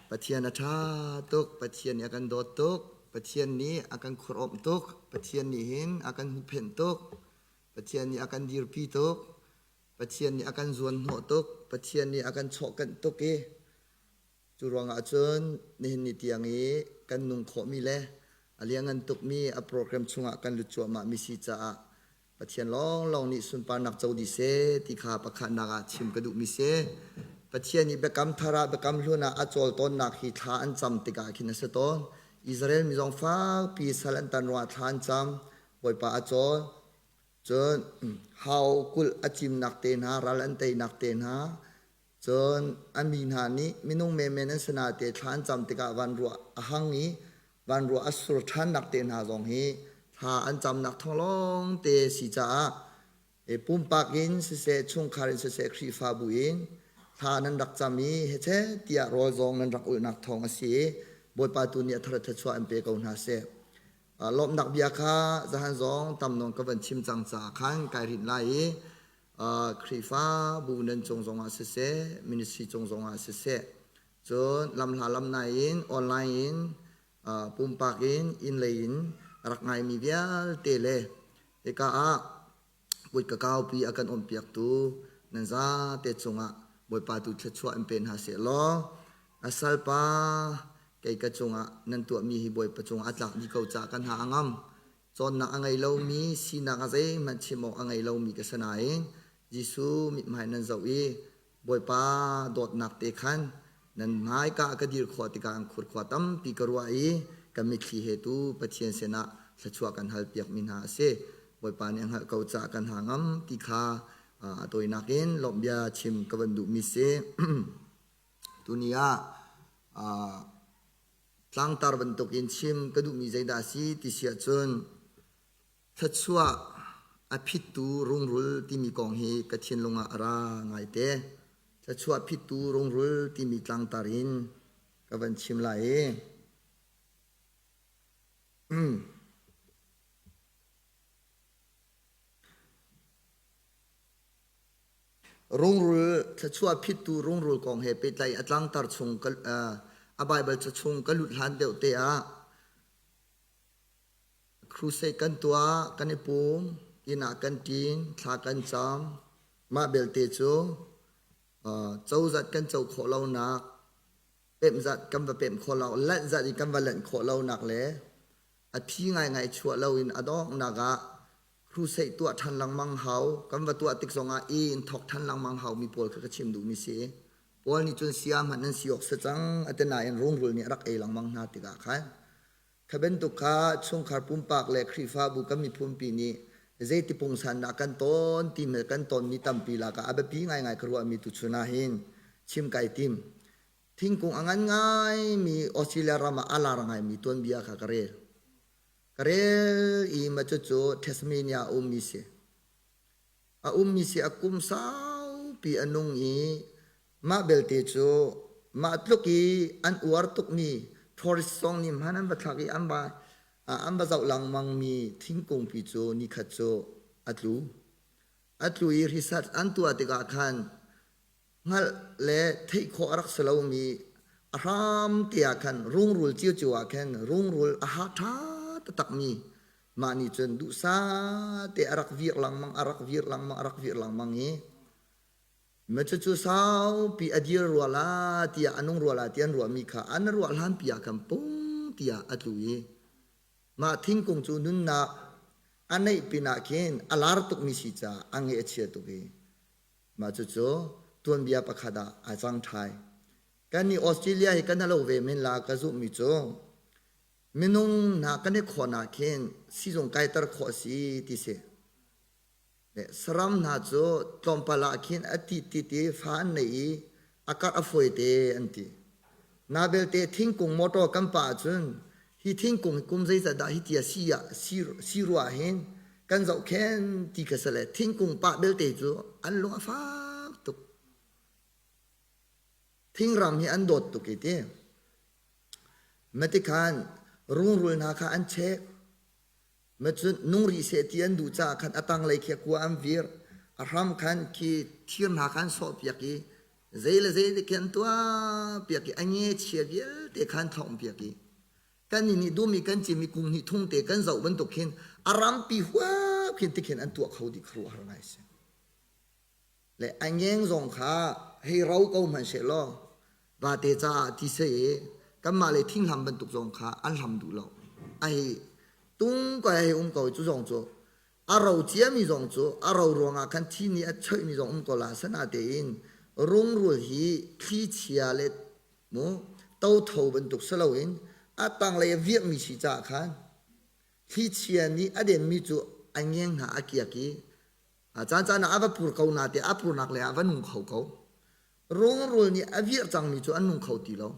Pathian a ṭha tuk. Pathian nih a kan dawt tuk. Pathian nih a kan khuarawmh tuk. Pathian nih hin a kan huhphenh tuk. Pathian nih a kan dirpi tuk. Pathian nih a kan zuanhnawh tuk. Pathian nih a kan chawhkanh tuk i cu ruangah cun nihin ni tiang i kan nung khawhmi le a lianngan tukmi a program chungah kan lut cuahmahmi si caah Pathian lawnglawng nih sunparnak co dih seh ti kha pakhatnak ah chim ka duhmi si. Pathian nih biakam thar ah biakam hlun ah a cawl tawnnak hi thla an cam tikah khin a si tawn. Israel mi zong fakpi sal an tan ruangah thla an cam. Bawipa a cawl. Cun hau kulh a cimnak te hna, ral an teinak te hna, Cun a mi hna nih minung menmen an si nain thla an cam tikah vanruah a hang i vanruah a sur ṭhannak te hna zong hi thla an camnak thawng lawngte si caah pumpak in siseh, chungkhar in siseh, Khrihfabu in thla nan rak cam i hechet tiah rawl zong nan rak ulhnak thawng a si i Bawipa tu nih a thar thluachuah in pe ko hna seh. Lawmhnak bia kha zahan zong tam nawn ka van chim cang caah khan kai rinh lai i Khrihfabu nan cung zongah siseh, ministry cung zongah siseh, cun lamhla lamnai in online in pumpak in inn lei in rak ngaimi vialte le hika ah kut ka kaupi a kan umpiaktu nan zate cungah Bawipa tu thluachuah in pe hna seh law a salpa kei ka cungah nan tuahmi hi Bawipa cungah a tlak dih ko caah kan hna a ngam. Cawnnak a ngei lomi, sinak a zeihmanh chim awk a ngei lomi ka si nain Jesuh mithmai nan zoh i Bawipa dawtnak te khan nan hmaika ka dir khawh tikah an khurkhua tampi ka ruah i ka mitthli he tu Pathian sinah thluachuah kan halpiakmi hna a si. Bawipa nih a hngalh ko caah kan hna ngam ti kha a tawinak in lawmhbia chim ka van duhmi si. Tuni ah Tlangtar bantukin chim ka duhmi zeidah a si ti si ahcun thluachuah a phittu rungrul timi kong hi ka thinlung ah a ra ngaite. Thluachuah phittu rungrul timi tlangtar in ka van chim lai i Rungrul thluachuah phittu rungrul kong he pehtlaih a tlangtar chung a Baibal ca chung ka lut hlan deuh te ah crusade kan tuah, kan i pum, inn ah kan ṭin, thla kan cam. Mah belte cu cozat kan co khawh lonak, pemh zat kan va pemh khawh lo, lanh zat in kan va lanh khawh lonak le a phi ngaingai chuah loin a donghnak ah crusade tuah ṭhan lengmang hau kan va tuah tik zongah i in thawk ṭhan lengmang hau mi pawl kha ka chim duhmi si. Paul nih cun sia hmanh nan si awk si cang a ti nain rungrul nih a rak ei lengmang hna tikah khan kha bantuk kha chungkhar pumpak le Khrihfabu kan miphunpi nih zeiti pungsan dah kan tawn ti kan tawnmi tampi lakah a biapi ngaingai ka ruahmi tuchun ah hin chim kai tim. Thingkung a ngan ngaimi Australia ram ah a lar ngaimi tuanbia kha ka rel. Ka rel i mah cucu Tasmania a ummi si. A ummi si a kum saupi a nung i mah belte cu mah tluk i an uar tukmi tourist zong nih hman an va thlak i an va an va zoh lengmangmi thingkungpi cu nikhat cu a tlu. A tlu i research an tuah tikah khan hngalh le theih khawh a rak si lomi a hram te ah khan rungrul ciocio ah khan rungrul a ha ṭha taktakmi mah nih cun duhsah te a rak vir lengmang a rak vir lengmang a rak vir lengmang i ma cucu saupi a dir rua la tiah a nung rua la ti an ruahmi kha an ruah hlanpi ah khan pung tiah a tlu i mah thingkung cu nunnak a neih pinah khin a lar tukmi si caah a nge a chia tuk i Mah cucu tuanbia pakhat ah aa cang ṭhai. Kannih Australia hi kan alo ve men la ka zumhmi cu minung hna kan i khawn ah khin sizung kaiter khawh a si ti si. Saram hna cu tlawmpal ah khin a tit tit i fa an nei i a karh a fawi te an ti. Na belte thingkung motor kan pah ahcun hi thingkung hi kum zeizat dah hi tia si ah si ruah hin kan zohkhen ti kha si le thingkung pah belte cu an lung a fak tuk. Thingram hi an dawt tuk i ti. Matikhan rungrul hna kha an chek. Macun nung rih seh ti an duh caah khan a tanglei khi a kua an vir. A hram khan khi thir hna kha an sawhpiak i. Zei le zei te khi an tuah piak i a nge chia vialte kha an thlongh piak i kan nih nih dum i kan cim i kum hnih thum te kan zoh bantuk khin a rampi huap khin tikhin an tuah kho dih khuaruahhar ngai si. Le a ngeng zong kha hei ro ko hmanh seh law vate caah ti seh i kanmah le thinghlam bantuk zong kha an hlam duh lo. A hei tung ko hei um ko cu zong cu a ro ciami zong cu a ro ruangah khan thi nih a choihmi zong um ko la sana tein rungrul hi thlichia le mu totho bantuk si loin a tanglei a virhmi si caah khan thlichia nih a denmi cu a ngeng hna a kiak i a caancaan ah a va pur ko na te a purnak lei ah va nung kho ko. Rungrul nih a virh cangmi cu an nung kho ti lo.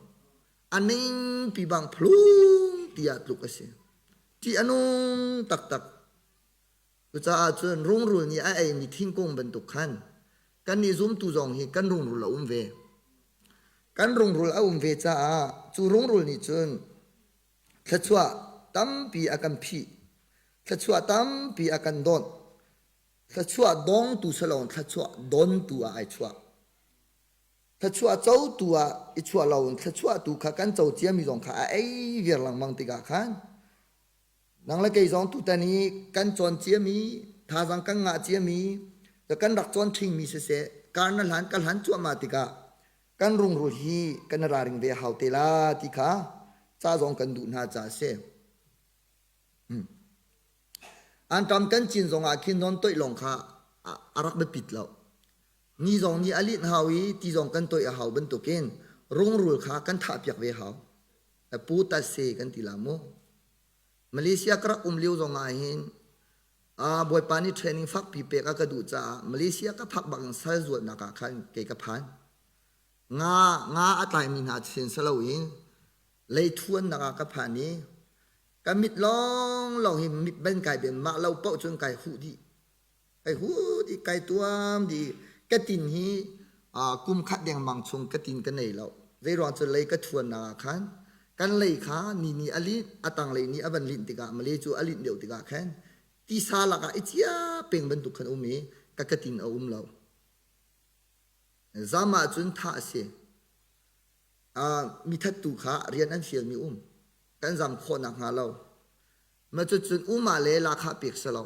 A ningpi bang phlung tiah tluk a si. Ṭih a nung taktak. Cucaah cun rungrul nih a eimi thingkung bantuk khan kannih zumtu zong hi kan rungrul a um ve. Kan rungrul a um ve caah cu rungrul nih cun thluachuah tampi a kan phih. Thluachuah tampi a kan dawnh. Thluachuah dongtu si loin thluachuah dontu ah ai chuah. Thluachuah cotu ah i chuah loin thluachuah tu kha kan co ciami zong kha a ei viar lengmang tikah khan nang le kei zong tutan i kan cawn ciami thazaang kan ngah ciami kan rak cawn ṭhingmi siseh kar na hlan ka hlan cuahmah tikah kan rungrul hi kan i ralring ve a hau te la ti kha ca zong kan duh hna ca a si. Anṭam kan cin zongah khin non toih lawng kha a rak biapit lo. Ni zong nih a linh hau i ti zong kan toih a hau bantukin rungrul kha kan thahpiak ve hau. Pu tase kan ti la mu. Malaysia ka rak um lio zong ah hin Bawipa nih training fakpi pek a ka duh caah Malaysia ka phak bak in sal zuatnak ah khan kei ka phan. Nga nga a tlaimi hna sin si loin leithuannak ah ka phan i ka mit lawnglawng hi mit ban kai ben mah lo paoh cun kai huh dih. Kai huh dih kai tuam dih ka tin hi kum khat dengmang chung ka tin ka nei lo. Zeiruang cu lei ka thuannak ah khan kan lei kha ni nih a linh a tanglei nih a van linh tikah Malay cu a linh deuh tikah khan tisa lakah i cia peng bantuk khan um i ka ka tin a um lo. Zam ahcun thah a si. Mithattu kha rian an fialmi um. Kan zam khawh nakhnga lo. Mah cucun umah le lahkhah pek si lo.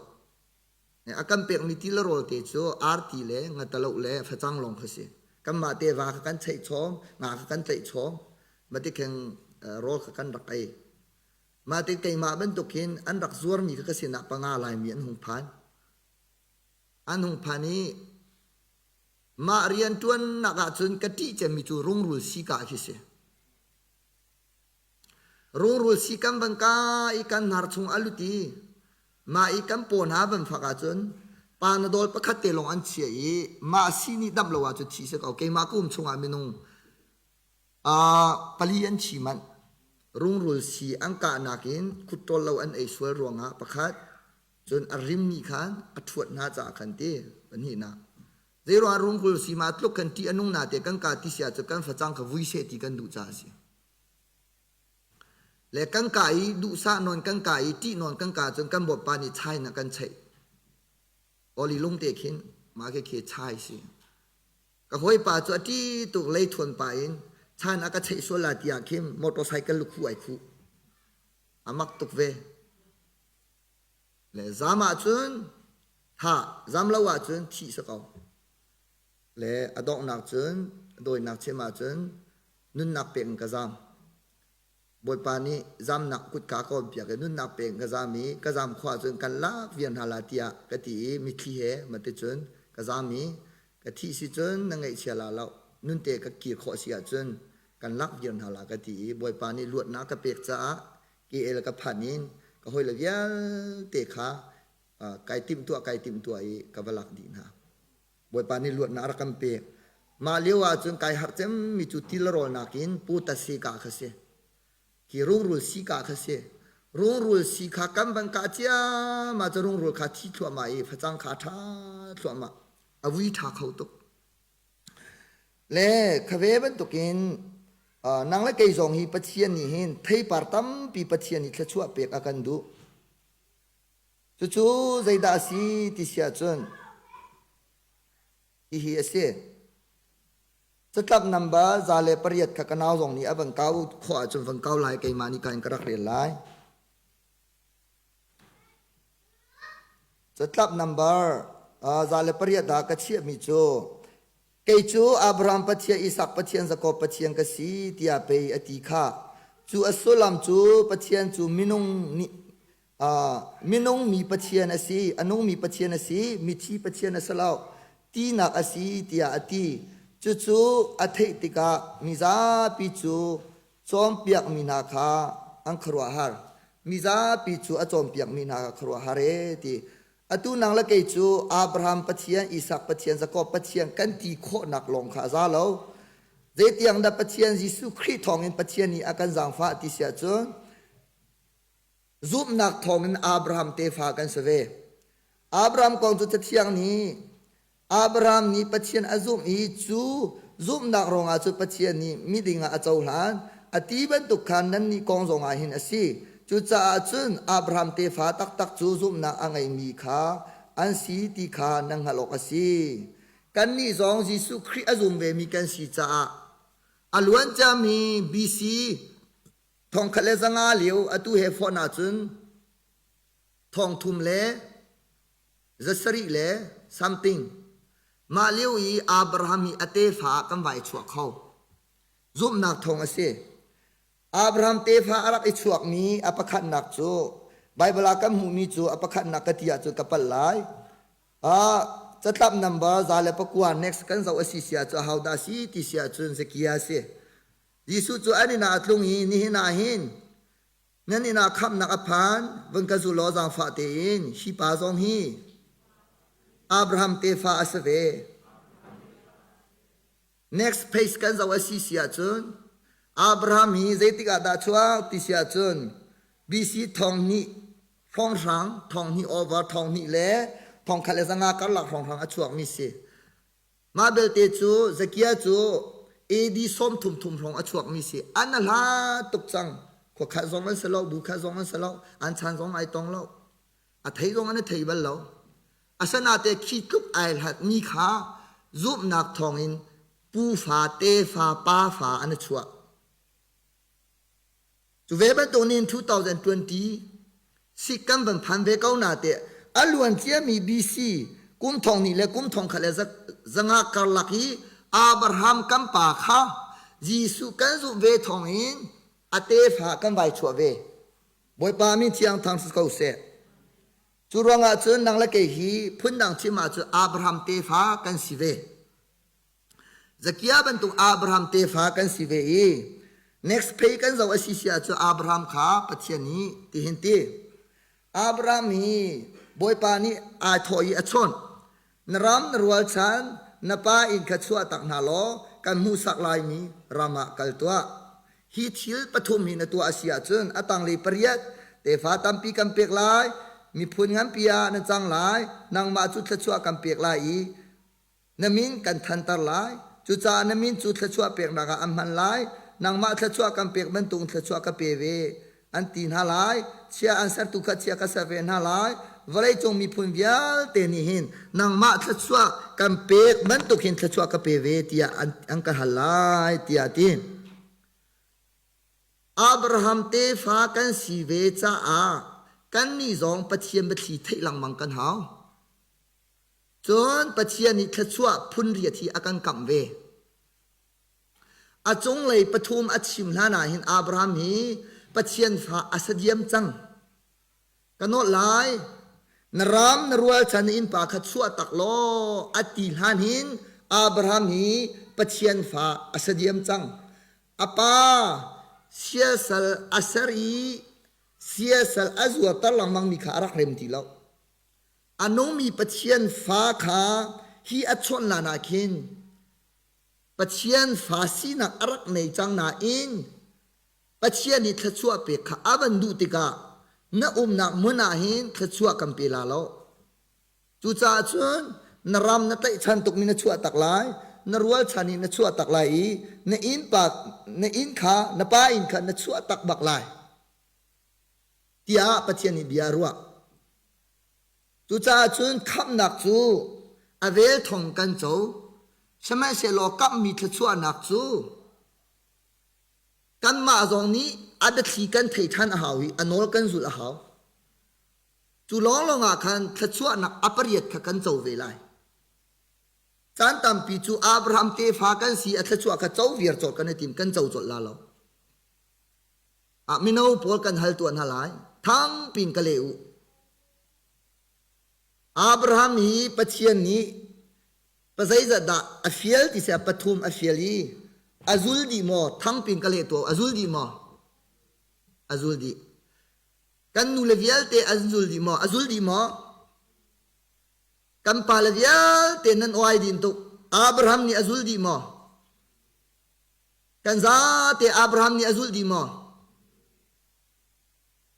A kan pekmi ti le rawl te cu arti le ngataloh le facang lawng kha si. Kanmah te va kha kan cheih chawm, nga kha kan tlaih chawm. Mah ti kheng rawl kha kan rak ei. Mah ti keimah bantuk hin an rak zuarmi kha ka sinah panga Laimi an hung phan. An hung phan i mah rianṭuannak ahcun ka ṭih cemmi cu rungrul sika khi si. Rungrul si kan van kai i kan hnar chung a lut i mah i kan paw hna van fak ahcun panadol pakhat te lawng an chiah i mah si nih damh lo ahcun thi si ko. Keimah ka um chungah minung pali an thi manh. Rungrul si an kahnak in khuttawl lo an ei sual ruangah pakhat cun a rim nih khan a ṭhuat hna caah khan ti pahnihnak. Zeiruangah rungrul si ma tluk kan ṭih a nung na te kan ka ti si ahcun kan facang kha vui seh ti kan duh caah a si. Le kan ka i duhsah nawn kan ka i ṭih nawn kan ka cun kan bawipa nih chai na kan cheih. Oli lung te khin mah khi khi chai si. Ka hawipa cu a ṭi tuk leithuan pa in chan a ka cheih sual la tiah khin motorcycle lukhu ai khuh. A mak tuk ve. Le zam ahcun thah, zam lo ahcun thih si ko. Le a donghnak cun, a dawinak chim ahcun nunnak pek in ka zam. Bawipa nih zamnak kutka ka on piak i nunnak pek in ka zam i ka zam khawh ahcun kan lak viar hna la tiah ka ti i mitthli he maticun ka zam i ka thih si cun na ngaihchia la lo nunte ka kir khawh si ahcun kan lak viar hna la ka ti i Bawipa nih luatnak ka pek caah KL ka phanh in ka hawile vialte kha kai timhtuah kai timhtuah i ka va lak dih hna. Bawipa nih luatnak a rak kan pek. Mah lio ahcun kai harh cemmi cu til rawlnak in putasi kah kha si. Hi rungrul si kah kha si. Rungrul si kha kan van kah ciammah cu rungrul kha thi thluahmah i facang kha a ṭha thluahmah. A vui ṭha kho tuk. Le khave bantukin nang le kei zong hi Pathian nih hin theipar tampi Pathian nih thluachuah pek a kan duh. Cucu zeidah a si ti si ahcun hihi a si. Catlap number 108 kha ka nau zong nih a van kau khawh ahcun van kau lai keimah nih ka in ka rak rel lai. Catlap number 108 ah ka chiahmi cu kei cu Abraham Pathian, Isak Pathian, Jakob Pathian ka si tiah pei a ti kha. Cu a sullam cu Pathian cu minung nih minung mi Pathian a si, a nungmi Pathian a si, mithi Pathian a si lo, tinak a si tiah a ti. Cucu a theih tikah mizapi cu cawnpiakmi hna kha an khuaruahhar. Mizapi cu a cawnpiakmi hna kha khuaruahhar ee ti. Atu nang le kei cu Abraham Pathian, Isak Pathian, Jakob Pathian kan ti khawhnak lawng kha a za lo. Zeitiang dah Pathian Jesuh Khrih thawngin Pathian nih a kan zaangfah ti si ahcun Zumhnak thawngin Abraham tefa kan si ve. Abraham kong cu Cathiang nih Abraham nih Pathian a zumh i cu zumhnak ruangah cu Pathian nih miding ah a cohlan. A ti bantuk khan nannih kong zongah hin a si. Cucaah cun Abraham tefa taktak cu zumhnak a ngeimi kha an si ti kha nan hngalh awk a si. Kannih zong Jesuh Khrih a zum vemi kan si caah a luan ciami BC 1500 lio atu he fonh ahcun thongthum le zasarih le something mah lio i Abraham hi a tefa ah kan vai chuak kho. Zumhnak thawng a si. Abraham tefa a rak i chuakmi a pakhatnak cu Bible ah kan hmuhmi cu a pakhatnak ka ti ahcun ka palh lai. Ah catlap number 109 next kan zoh a si si ahcun ahodah a si ti si ahcun Zakia a si. Jesuh cu an inn ah a tlung i nihin ah hin nan inn ah khamhnak a phan, vun ka zul law zaangfah tein hi pa zong hi Abraham tefa a si ve. Next page kan zoh a si si ahcun Abraham hi zeitik ah dah chuak ti si ahcun BC thong hnih hrawnghrang thong hnih over thong hnih le thong khat le zanga karlak hrawnghrang a chuakmi si. Mah belte cu Zakia cu AD 33 thum hrawng a chuakmi si. An a hla tuk cang. Khua khat zong an si lo, bu khat zong an si lo, an chan zong ai tong lo. A thei zong an i thei bal lo. Asanate khi tluk ai hlatmi kha zumhnak thawngin pufa, tefa, pafa an i chuah. Cu ve bantuk nin 2020 sik kan van phan ve ko na te a luan ciami BC kum thong hnih le kum thong khat le zanga karlak i Abraham kan pa kha Jesuh kan zumh ve thawng in a tefa kan vai chuah ve. Bawipa min thiang thang si ko seh. Cu ruangah cun nang le kei hi phundang chim ahcun Abraham tefa kan si ve. Zakia bantuk Abraham tefa kan si ve i next page kan zoh a si si ahcun Abraham kha Pathian nih tihin ti. Abraham hi Bawipa nih aa thawh i a chawnh. Na ram na rualchan na pa inn kha chuah tak hna law kan hmuhsak laimi ram ah kal tuah. Hi thil pathum hi na tuah a si ahcun a tanglei pariat tefa tampi kan pek lai, miphun nganpi ah na cang lai, nangmah cu thluachuah kan pek lai i Na min kan thanter lai. Cucaah na min cu thluachuah peknak ah an hman lai. Nangmah thluachuah kan pek bantuk thluachuah ka pe ve, an ti hna lai. Chia an sertu kha chia ka ser ve hna lai. Vawleicung miphun vialte nih hin nangmah thluachuah kan pek bantuk hin thluachuah ka pe ve tiah an, an ka hal lai, tiah a ti. Abraham tefa kan si ve caah kannih zong Pathian biathli theih lengmang kan hau. Cun Pathian nih thluachuah phun riat hi a kan kamh ve. A cunglei pathum a chim hlan ah hin Abraham hi Pathian fa a si diam cang. Ka nawlh lai, na ram na rualchan na innpa kha chuah tak law a ti hlan hin Abraham hi Pathian fa a si diam cang. A pa siasal a ser i siasal a zuarter lengmangmi kha a rak rem ti lo. A nungmi Pathian fa kha hi a chawnh lan ah khin Pathian fa sinak a rak nei cang nain Pathian nih thluachuah pek kha a van duh tikah na umnak hmun ah hin thluachuah kan pe la lo. Cucaah cun na ram na tlaihchan tukmi na chuah tak lai, na rualchan hi na chuah tak lai i na innpa na inn kha na pa inn kha na chuah tak bak lai tiah Pathian nih bia a ruah. Cucaah cun khamhnak cu a vel thong kan co. Sihmanhsehlaw kamhmi thluachuahnak cu kanmah zong nih a biathli kan thei ṭhan a hau i a nawl kan zulh a hau. Cu lawnglawng ah khan thluachuahnak a pariat kha kan co ve lai. Caan tampi cu Abraham tefa kan si a thluachuah kha co viar colh kan i tim kan co colh la lo. Ah mino pawl kan hal tuah hna lai. Thangpin ka leh u. Abraham hi Pathian nih pazeizat dah a fial ti seh pathum a fial i a zul dih maw thangpin ka leh tuah a zul dih maw a zul dih kan nule vialte an zul dih maw a zul dih maw kan pale vialte nan oai din tuk Abraham nih a zul dih maw kan zate Abraham nih a zul dih maw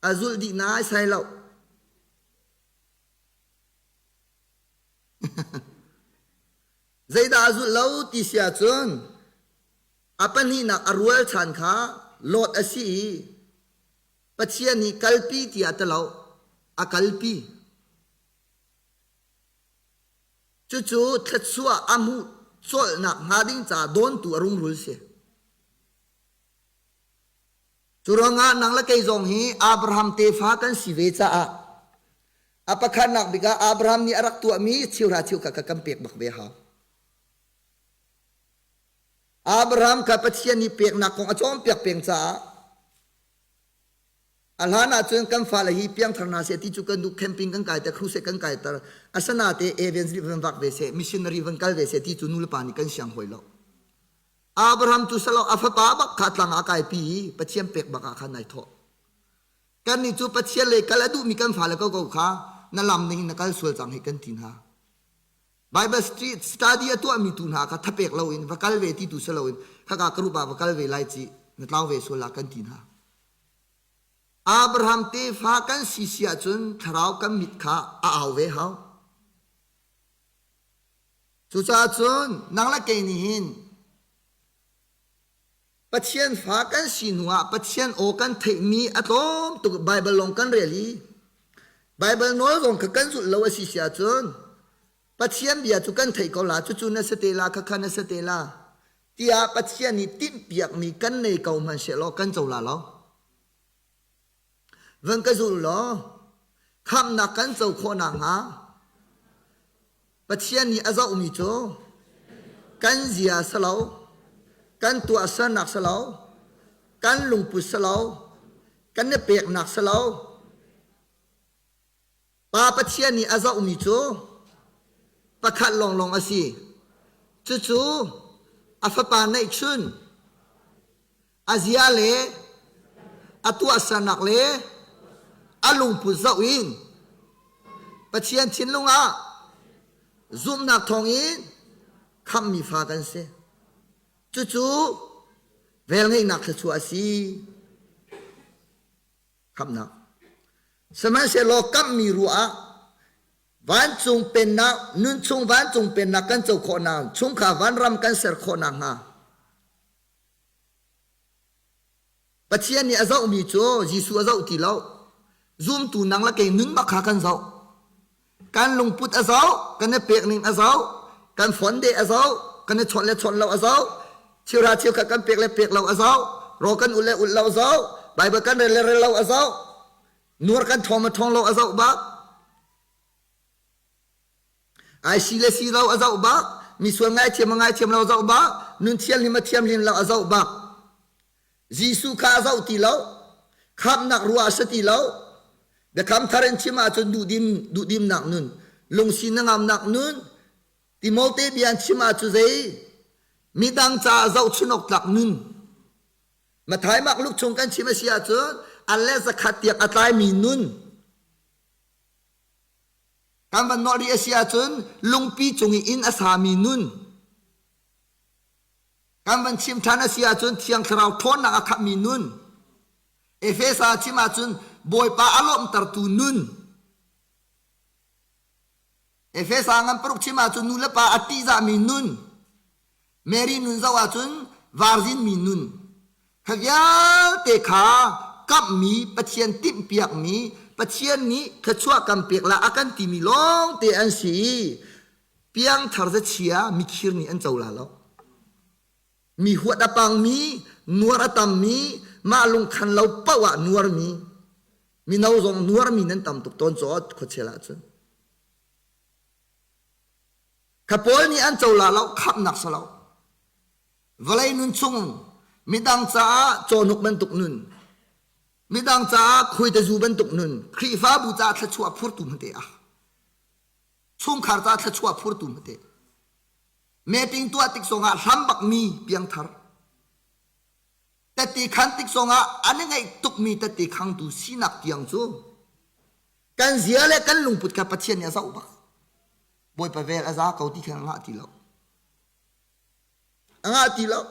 a zulh dih nai sai lo Zeidah a zulh lo ti si ahcun a pahnihnak a rualchan kha Lot a si i Pathian nih kalpi tiah ti lo, a kalpi. Cucu thluachuah a hmuh colhnak hnga ding caah dawntu a rungrul si. Cu ruangah nang le kei zong hi Abraham tefa kan si ve caah a pakhatnak bik ah Abraham nih a rak tuahmi cheuhra cheukhat kha kan pek bak ve hau. Abraham kha Pathian nih peknak kong a cawnpiak peng caah a hlan ahcun kan fale hi piangthar hna seh ti cu kan duh camping kan kaiter crusade kan kaiter asana te evangelist van vak ve seh missionary van kal ve seh ti cu nu le pa nih kan siang hoi lo Abraham cu salo a fapa bak kha tlang ah kaipi i Pathian pek bak ah khan ai thawh. Kannih cu Pathian lei kal a duhmi kan fale koko kha na lam ning in na kal sual cang hi kan ti hna. Bible study a tuahmi tu hna kha thapek loin va kal ve ti tu si loin khaka ka rup ah va kal ve lai ci na tlau ve sual la kan ti hna. Abraham tefa kan si si ahcun thlarau kan mit kha a au ve hau. Cucaah cun nang le kei nih hin Pathian fa kan si hnuah Pathian aw kan theihmi a tlawm tuk Baibal lawng kan rel i Baibal nawl zong kha kan zulh lo a si si ahcun Pathian bia cu kan theih ko la cucu na si te la khakha na si te la tiah Pathian nih timhpiakmi kan nei ko hmanhsehlaw kan co la lo. Van ka zul law khamhnak kan co khawh nakhnga Pathian nih a zohmi cu kan zia si lo, kan tuahsernak si lo, kan lungput si lo, kan i peknak si lo. Pa Pathian nih a zohmi cu pakhat lawnglawng a si. Cucu a fapa neihchun a zia le a tuahsernak le a lungput zoh in Pathian thinlung ah zumhnak thawngin khamhmi fa kan si. Cucu velngeihnak thluachuah a si. Khamhnak. Sihmanhsehlaw kamhmi ruah ah vancung pennak nunchung vancung pennak kan co khawhnak chungkhar vanram kan ser khawhnak hnga Pathian nih a zohmi cu Jesuh a zoh ti lo. Zumtu nang le kei nun bak kha kan zoh. Kan lungput a zoh, kan i pek ning a zoh, kan phone de a zoh, kan i chawnh le chawnh lo a zoh, cheuhra cheukhat kan pek le pek lo a zoh, raw kan ulh le ulh lo a zoh, Bible kan rel le rel lo a zoh, nuar kan thawng ma thawng lo a zoh bak. Ai si le si lo a zoh bak, misual ngaithiam a ngaithiam lo a zoh bak, nun thianghlim a thianghlim lo a zoh bak. Jesuh kha a zoh ti lo, khamhnak ruah a si ti lo. Biakam thar in chim ahcun duhdim duhdimnak nun, lungsi hnangamnak nun, Timote bia an chim ahcun zei midang caah zohchun awk tlak nun. Mathai Mark Luke chung kan chim a si ahcun an le zakhat tiang a tlaimi nun. Kan van nawh rih a si ahcun lungpi cung i inn a sami nun. Kan van chim ṭhan a si ahcun Thiang Thlarau ṭhawnnak a khatmi nun. Efesa chim ahcun Bawipa a lawmhtertu nun. Efesa ngan paruk chim ahcun nu le pa a ṭihzahmi nun. Mary nun zoh ahcun varzinmi nun. Kha vialte kha kamhmi Pathian timhpiakmi Pathian nih thluachuah kan pek la a kan timi lawngte an si i. Piangthar zachia mikhir nih an co la lo. Mi huat a pangmi, nuar a tammi, mah lungkhan lo paoh ah nuarmi, mino zong nuarmi nan tam tuk tawn caw khuachel ahcun. Kha pawl nih an co la lo, khamhnak si lo. Vawlei nun chung midang caah cawhnuk bantuk nun, midang caah khuaitazu bantuk nun, Khrihfabu caah thluachuah phurtu hmete ah, chungkhar caah thluachuah phurtu hmete, meeting tuah tik zongah hlam bakmi piangthar, tette khan tik zongah an i ngaih tukmi tette khangtu sinak tiang cu kan zia le kan lungput kha Pathian nih a zoh bak. Bawipa vel a za ko ti kha ngah ti lo. A ngah ti lo.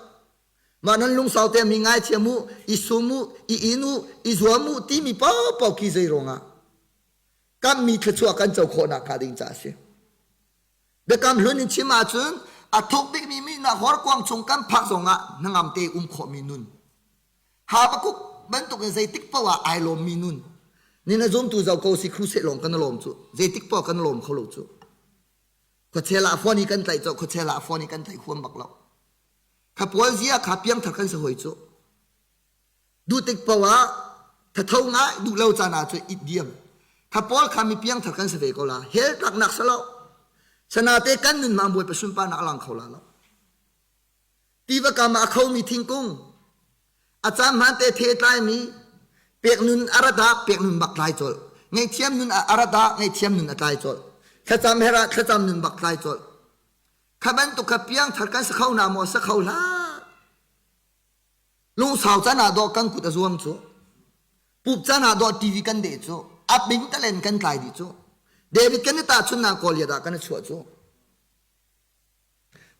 Mah nan lungsau te mi ngaithiam u, i sum u, i in u, i zuam u timi paohpaoh khi zei ruangah kammi thluachuah kan co khawhnak hnga ding ca a si. Biakam hlun in chim ahcun a thuk bikmi mihnak horkuang chung kan phak zongah hnangam te um khawhmi nun. Habakuk bantuk in zeitik paoh ah ai lawmmi nun. Ni na zumtu zo ko si crusade lawng kan lawm cu. Zeitik paoh kan lawm kho lo cu. Khuachel ah phone i kan tlaih cawh khuachel ah phone i kan tlaih huam bak lo. Kha pual zia kha piangthar kan si hoi cu. Duh tik paoh ah thatho ngai duh lo caan ah cu it diam. Kha pawl kha mi piangthar kan si ve ko la. Hell tlaknak si lo. Sanate kan nun mang bawipa sunparnak a lang kho la lo. Tiva kam ah a khomi thingkung, a caan hmaan te the tlaimi, pek nun a rat ah pek nun bak tlai colh. Ngaihthiam nun a rat ah ngaihthiam nun a tlai colh. Thlacam her ah thlacam nun bak tlai colh. Kha bantuk kha piangthar kan si kho na maw si kho hlah. Lungsau can ah dawh kan kut a zuang cu. Pup can ah dawh TV kan deh cu. A bing talen kan tlai dih cu. David kan i tahchunnak Goliath ah kan i chuah cu.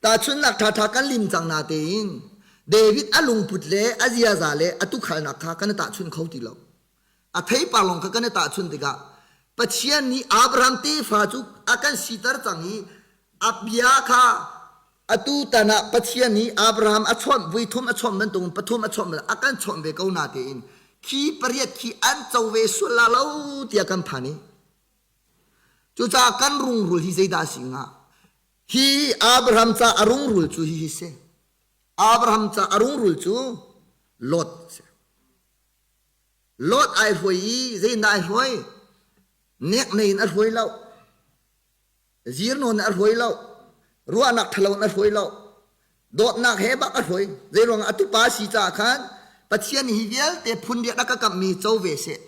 Tahchunhnak ṭhaṭha kan lim cang natein David a lungput le a ziaza le a tukhalnak kha kan i tahchunh kho ti lo. A theipar lawng kha kan i tahchunh tikah Pathian nih Abraham tefa cu a kan siter cang i a bia kha atu tan ah Pathian nih Abraham a chawnh vui thum a chawnh bantukin pathum a chawnh a kan chawnh ve ko natein khi pariat khi an co ve sual la lo tiah kan phan i cucaah kan rungrul hi zeidah a si hnga Hi Abraham ca a rungrul cu hihi si. Abraham ca a rungrul cu Lot a si. Lot ai hruai i zeitindah ai hruai? Neknei in a hruai lo. Zirnawn in a hruai lo. Ruahnak ṭhalo in a hruai lo. Dawtnak he bak a hruai. Zeiruangah a tupa si caah khan Pathian hi vialte phun rian a ka kamhmi co ve seh.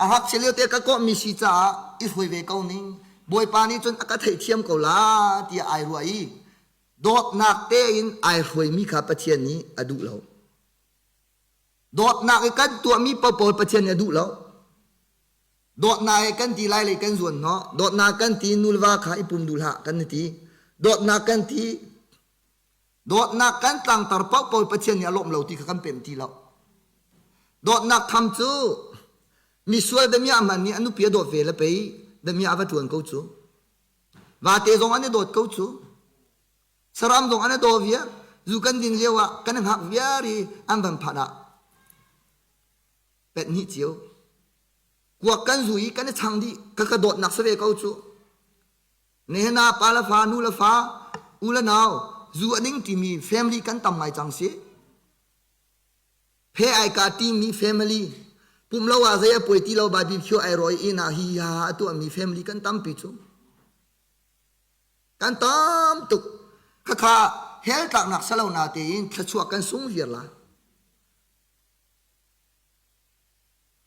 A ngakchia lio te ka kawhmi si caah i hruai ve ko ning. Bawipa nih cun a ka theihthiam ko la tiah ai ruah i dawtnak tein ai hruaimi kha Pathian nih a duh lo. Dawtnak i kan tuahmi paohpaoh Pathian nih a duh lo. Dawtnak i kan ti lai lei kan zuan hnawh. Dawtnak kan ti nulva kha i pum duh hlah kan ti. Dawtnak kan ti Dawtnak kan tlangtar paohpaoh Pathian nih a lawmh lo ti kha kan pem ti lo. Dawtnak tham cu misual damiah hmanh nih a nupi a dawt ve le pei damiah a va ṭuan ko cu. Vate zong an i dawt ko cu. Saram zong an i daw viar. Zu kan din lio ah kan i hngak viar i an van phanh ah pet hnih cio. Kuak kan zu i kan i chang dih ka ka dawtnak si ve ko cu. Nihin ah pa le fa, nu le fa, u le nau, zu a ning timi family kan tam ngai cang si. Phe ai ka timi family, pum lo ah zei a puai ti lo Bible khio ai roi inn ah hi ha a tuahmi family kan tampi cu. Kan tam tuk. Khakha hell tlaknak salo na tein thluachuah kan sung viar lai.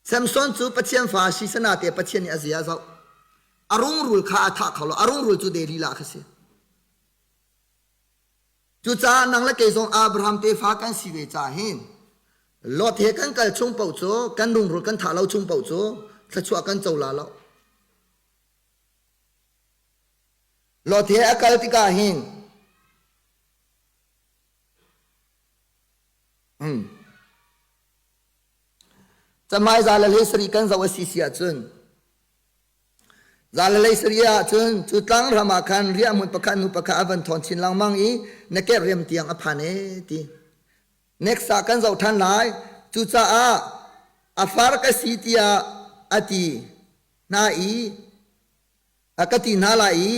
Samson cu Pathian fa a si sanate Pathian nih a zia a zoh. A rungrul kha a thah kho lo. A rungrul cu Delilah kha si. Cucaah nang le kei zong Abraham tefa kan si ve caah hin Lot he kan kal chung paoh cu kan rungrul kan thah lo chung paoh cu thluachuah kan co la lo. Lot he a kal tikah hin hmm, Camai za le hlei sarih kan zoh a si si ahcun za le hlei sarih ahcun cu tlangram ah khan riahhmun pakhat hnu pakhat a van thawn chin lengmang i na kerh tiang a phan ee ti. Next ah kan zoh ṭhan lai. Cucaah a far ka si tiah a ti hna i a ka ti hna lai i.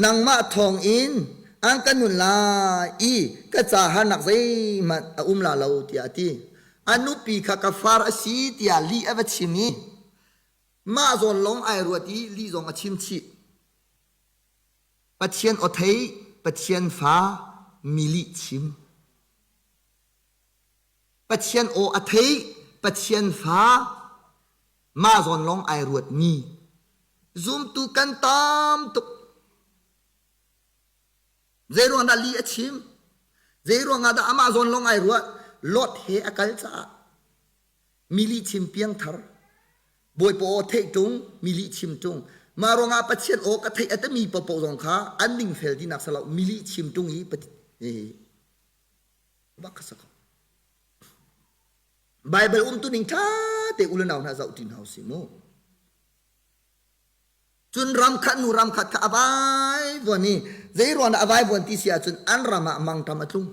Nangmah thawngin an ka nun lai i ka ca harnak zeihmanh a um la lo tiah a ti. A nupi kha ka far a si tiah lih a va chim i mah zawn lawng ai ruat i lih zong a chim chih. Pathian aw thei, Pathian fa, mi lih chim. Pathian aw a thei, Pathian fa, mah zawn lawng ai ruatmi. Zumtu kan tam tuk. Zeiruang dah lih a chim? Zeiruang ah dah amah zawn lawng ai ruat? Lot he a kal caah mi lihchim piangthar Bawipa aw theih ṭung, mi lihchim ṭung. Mah ruangah Pathian aw ka theih a timi paohpaoh zong kha an dingfel tinak si lo, mi lihchim ṭung i bak kha si ko. Baibal umtu ning ṭha te u le nau hna zoh ṭi hna usih mu. Cun ram khat hnu ram khat kha a vaivuan i zei ruang dah a vaivuan ti si ahcun an ram ah mangṭam a tlung.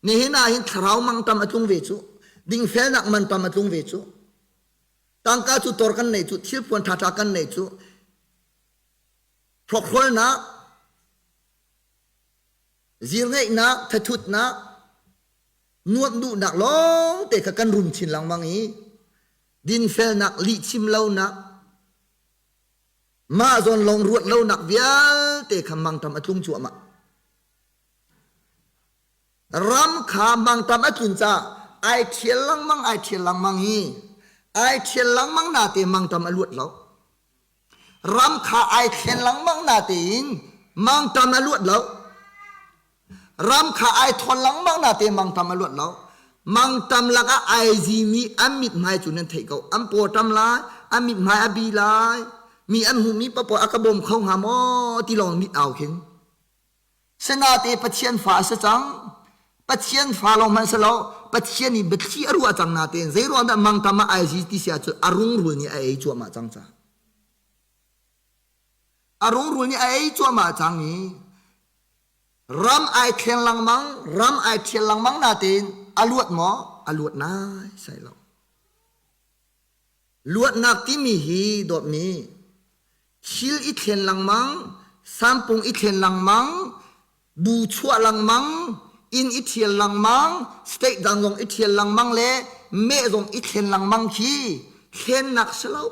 Nihin ah hin thlarau mangṭam a tlung ve cu, dingfelnak manṭam a tlung ve cu. Tangka cu tor kan nei cu, thilpuan ṭhaṭha kan nei cu, hrokhrawlnak, zirngeihnak, thathutnak, nuamh duhnak lawng te kha kan rum chin lengmang i dinfelnak, lihchim lonak, mah zawn lawng ruat lonak vialte kha mangṭam a tlung cuahmah. Ram kha mangṭam a tlun caah ai ṭhial lengmang ai ṭhial lengmang i ai ṭhial lengmang nate mangṭam a luat lo. Ram kha ai thlen lengmang natein mangṭam a luat lo. Ram kha ai thawn lengmang natein mangṭam a luat lo. Mangṭam lakah ai zimi an mithmai cu nan theih ko. An paw ṭam lai, an mithmai a bi lai, mi an hmuhmi paohpaoh a ka bawm kho hnga maw ti lawng mit au khin. Sinate Pathian fa a si cang. Pathian fa lawng hmanh si lo, Pathian nih biathli a ruah cang natein zeiruang dah mangtam ah ai zi ti si ahcun a rungrul nih a ei cuahmah cang ca. A rungrul nih a ei cuahmah cang i ram ai thleng lengmang, ram ai ṭhial lengmang natein a luat maw? A luat nai sai lo. Luatnak timi hi dawtmi thil i thlen lengmang, sampung i thlen lengmang, bu chuah lengmang, inn i ṭhial lengmang, state dang zong i ṭhial lengmang le meh zong i thlen lengmang khi thlennak si lo.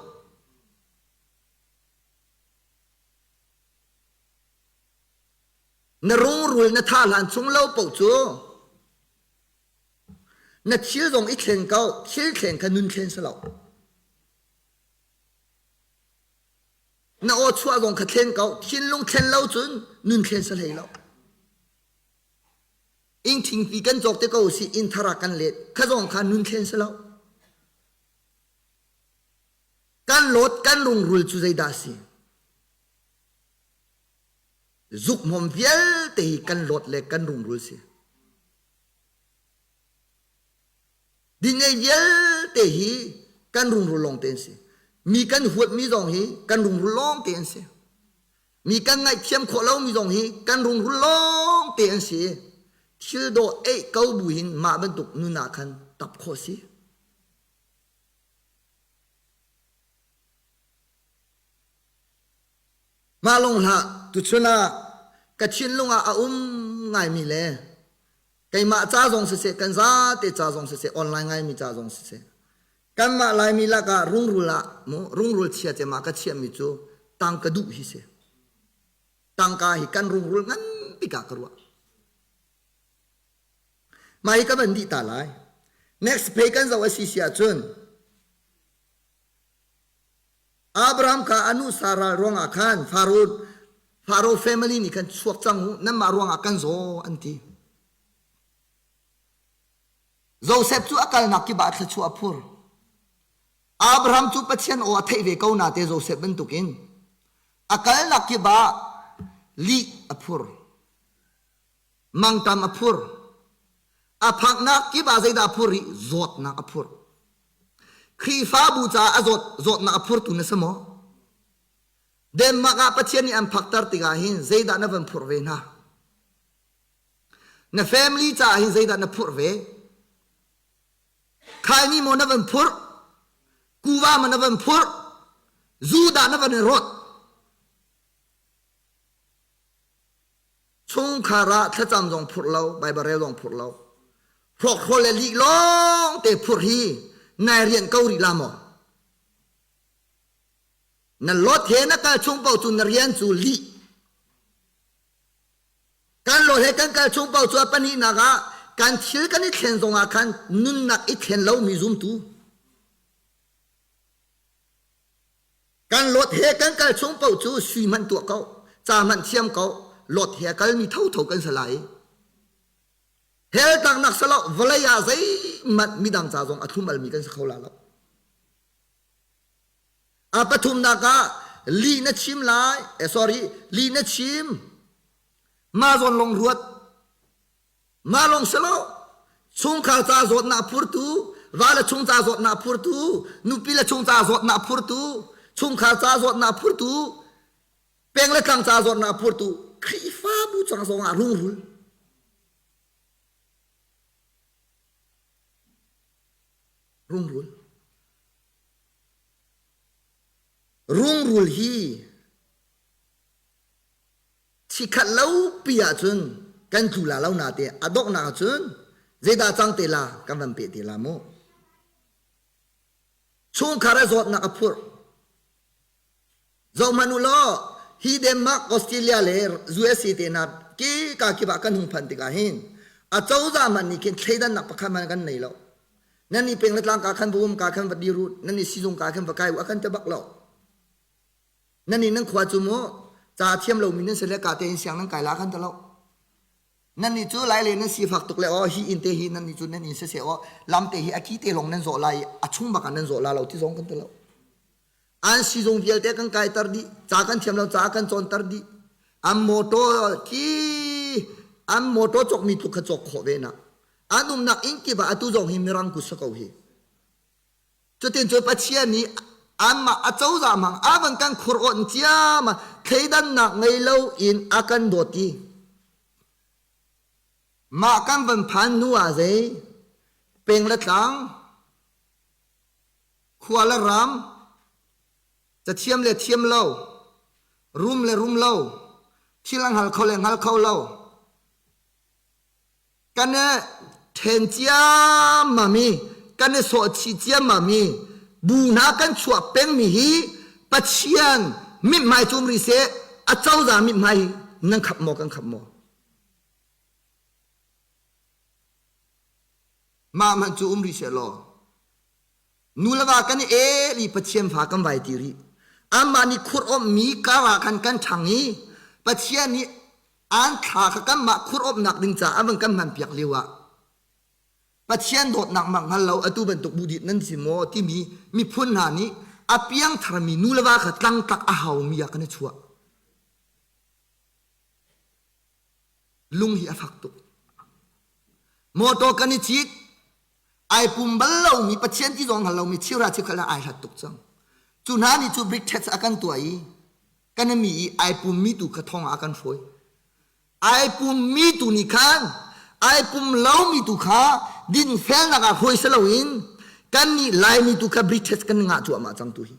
Na rungrul na thah hlan chung lo paoh cu na thil zong i thlen ko, thil thlen kha nun thlen si lo. Na aw chuah zong kha thlen ko, thinlung thlen lo cun nun thlen si hlei lo. Inn thingpi kan cawk te ko si inn thar ah kan let, kha zong kha nun thlen si lo. Kan lawt kan rungrul cu zeidah a si? Zukhmawm vialte hi kan lawt le kan rungrul si. Dingei vialte hi kan rungrul lawng te an si. Mi kan huatmi zong hi kan rungrul lawng te an si. Mi kan ngaihthiam khawh lomi zong hi kan rungrul lawng te an si. Thil dawh eih ko bu hin mah bantuk nun ah khan tap khawh si. Mah lawng hlah, tuchun ah ka thinlung ah a um ngaimi le Keimah ca zong siseh, kan zate ca zong siseh, online ngaimi ca zong siseh. Kanmah Laimi lakah rungrul ah mu rungrul chia cem ah ka chiahmi cu tangka duh hi si. Tangka hi kan rungrul ngan bik ah ka ruah. Mah hi ka van dih ta lai. Next page kan zoh a si si ahcun Abraham kha a nu Sarah ruangah khan Faro Faro family nih khan chuak cang u nanmah ruangah kan zaw an ti. Joseph cu a kalnak kip ah thluachuah a phur. Abraham cu Pathian aw a theih ve ko nate Joseph bantukin a kalnak kip ah lih a phur. Mangtam a phur. A phaknak kip ah zeidah a phur i zawtnak a phur. Khrihfabu caah a zawt zawtnak a phurtu na si maw? Denmark ah Pathian nih an phakter tikah hin zeidah na van phurh ve hna? Na family caah hin zeidah na phurh ve? Khaini maw na van phurh? Kuva maw na van phurh? Zu dah na van i rawt? Chungkhar ah thlacam zong phurh lo, Baibal rel zong phurh lo. Hrawkhrol le lih lawng te phurh hi nai rian ko rih la maw? Na lot he na kal chung paoh cu na rian cu lih. Kan lot he kan kal chung paoh cu a pahnihnak ah kan thil kan i thlen zongah khan nunnak i thlen lomi zumtu. Kan lot he kan kal chung paoh cu sui hmanh tuah ko, ca hmanh thiam ko, lot he a kalmi thotho kan si lai. Hell tlaknak salo vawlei ah zeihmanh midang ca zong a thlum almi kan si kho la lo. A pathumnak ah lih na chim lai, eh, sorry, lih na chim. Mah zawn lawng ruat. Mah lawng si lo. Chungkhar ca zawtnak phurtu, va le chung ca zawtnak phurtu, nupi le chung ca zawtnak phurtu, chungkhar ca zawtnak phurtu, peng le tlang ca zawtnak phurtu, Khrihfabu cang zong ah rungrul. Rungrul. Rungrul hi chikhat lo pi ahcun kan tlu la lo na te a donghnak ahcun zeidah cang te la kan van peh te la mu. Chungkhar a zawtnak a phurh. Zohhmanh u law hi Denmark, Australia le USA te hna ke ka kip ah kan hung phanh tikah hin a cozah hmanh nih khin thleidannak pakhat hmanh kan nei lo. Nan nih peng le tlang ka khan va um ka khan va dir u, nan nih sizung ka khan va kai u a kan ti bak lo. Nan nih nan khua cu mu ca thiam lomi nan si le ka tein siang nan kai la kan ti lo. Nan nih cu lai le nan sifak tuk le aw hi inn te hi nan nih cu nan inn siseh aw lam te hi a ki te lawng nan zawh lai i a chung bak ah nan zawh la lo ti zong kan ti lo. An sizung vialte kan kaiter dih, ca kan thiam lo ca kan cawnter dih. An motor khi an motor cawkmi tluk kha cawk khawh ve na. An umnak inn kip ah atu zong hi mirang kut si ko hi. Cutin cu Pathian nih anmah a cozah hmang a van kan khur awnh ciam thleidannak ngei lo in a kan dawt i mah kan van phan hnu ah zei peng le tlang khua le ram cathiam le thiam lo rum le rum lo thil a hngal kho le hngal kho lo kan i ṭhen ciammam i kan i sawhchih ciammam i bu hna kan chuah pengmi hi Pathian mithmai cu um rih seh a cozah mithmai nan khap maw kan khap maw mah hmanh cu um rih seh law Nu le va kan i el i Pathian fa kan vai ti rih. Amah nih khur-awmhmi kar ah khan kan ṭhang i Pathian nih an thla kha kanmah khur-awmhnak ding caah a van kan hmanpiak lio ah Pathian dawtnak mak hngal lo atu bantuk budit nan si maw timi miphun hna nih a piangtharmi nu le va kha tlangtlak a haumi ah kan i chuah. Lung hi a fak tuk. Motor kan i cit, ai pum bal lomi Pathian ti zong hngal lomi chira chikhal ah ai hlat tuk cang. Cu hna nih cu brick test a kan tuah i kan mi i ai pummi tu kha thong ah a kan hruai. Ai pummi tu nih khan ai pum lomi tu kha dinfelnak ah hruai si loin kan nih Laimi tu kha brick test kan ngah cuahmah cang tu hi.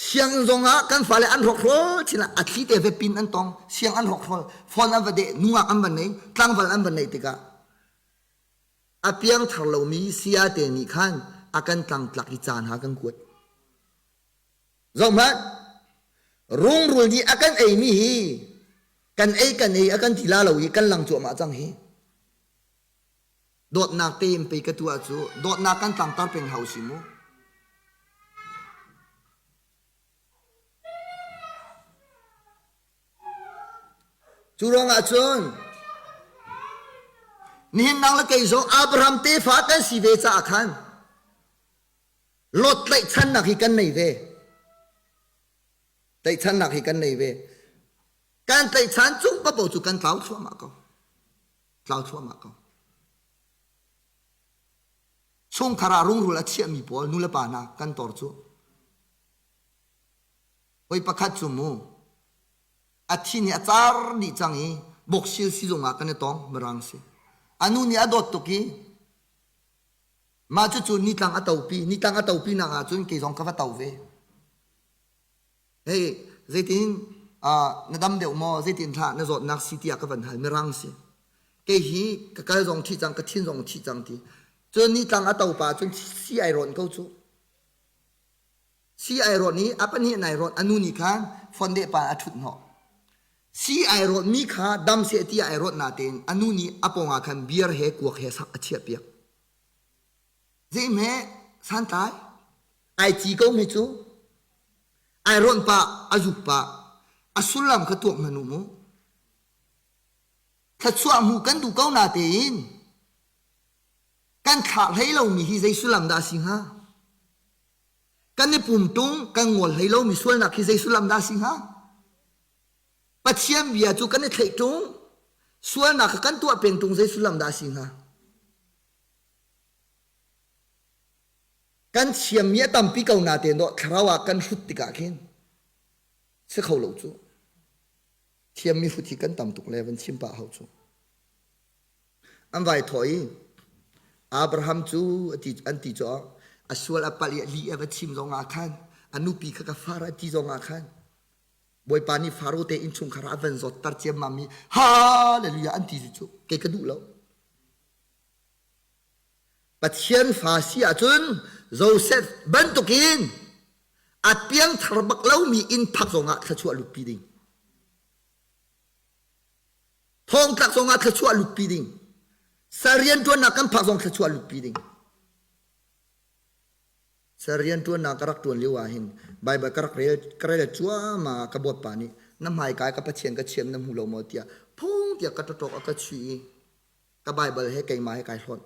Sianginn zong ah kan fale an hrokhrawl chin ah a thli te ve pin an tong siang an hrokhrawl phone an va deh nungak an va nei tlangval an va nei tikah a piangthar lomi saya te nih khan a kan tlangtlak i caan ha kan kuat. Zohhmanh, rungrul nih a kan eimi hi kan ei kan ei a kan ti la lo i kan lang cuahmah cang hi. Dawtnak tein pei ka tuah cu dawtnak kan tlangtar peng hau si mu. Cu ruangah cun nihin nang le kei zong Abraham tefa kan si ve caah khan Lot tlaihchannak hi kan nei ve. Tlaihchannak hi kan nei ve. Kan tlaihchan cung papo cu kan tlau thluahmah ko. Tlau thluahmah ko. Chungkhar ah rungrul a chiahmi pawl nulepa hna kan tor cu. Hoi pakhat cu mu a thi nih a car dih cang i boksil sizung ah kan i tong mirang si. A nu nih a dawt tuk i mah cucu nitlang a topi nitlang a topi nak ah cun kei zong ka va to ve. Hei zeitin? Na dam deuh maw? Zeitin hlah na zawtnak si tiah ka van hal. Mirang si. Kei hi ka kal zong thi cang, ka thin zong thi cang ti. Cun nitlang a to pa cun si ai rawn ko cu. Si ai rawn i a pahnih nai rawn a nu nih khan fondeh pa a ṭhut hnawh. Si ai rawn mi kha dam seh ti ai rawt natein a nu nih a pawngah khan beer he kuak he sak a chiah piak. Zeihme santlai ai ci ko hme cu ai rawnh pah a zuk pah a sullam kha tuak hmanh u mu. Thluachuah hmuh kan duh ko natein kan thlah hlei lomi hi zei sullam dah a si hnga? Kan i pum tung kan ngol hlei lomi sualnak hi zei sullam dah a si hnga? Pathian bia cu kan i thleih ṭung sualnak kha kan tuah peng ṭung zei sullam dah a si hnga? Kan thiammi a tampi ko natein dawh thlarau ah kan hrut tikah khin si kho lo cu. Thiammi hrut hi kan tam tuk le van chim pah hau cu. An vai thawh i Abraham cu an ti cu a sual a palh i a lih a va chim zongah khan a nupi kha ka far a ti zongah khan Bawipa nih Faro te innchungkhar ah a van zawtter ciammam i hallelujah an ti cu kei ka duh lo. Pathian fa si ahcun Joseph bantukin a piangthar bak lomi inn phak zongah thluachuah lutpi ding. Thongtlak zongah thluachuah lutpi ding. Sal rianṭuannak kan phak zong thluachuah lutpi ding. Sal rianṭuannak ka rak ṭuan lio ah hin Baibal ka rak rel ka rel cuahmah ah ka bawipa nih na hmaika i ka Pathian ka chiam na hmu lo maw tiah phung tiah ka ṭaṭawk a ka chuih i ka Baibal he keimah he kai hlawnh.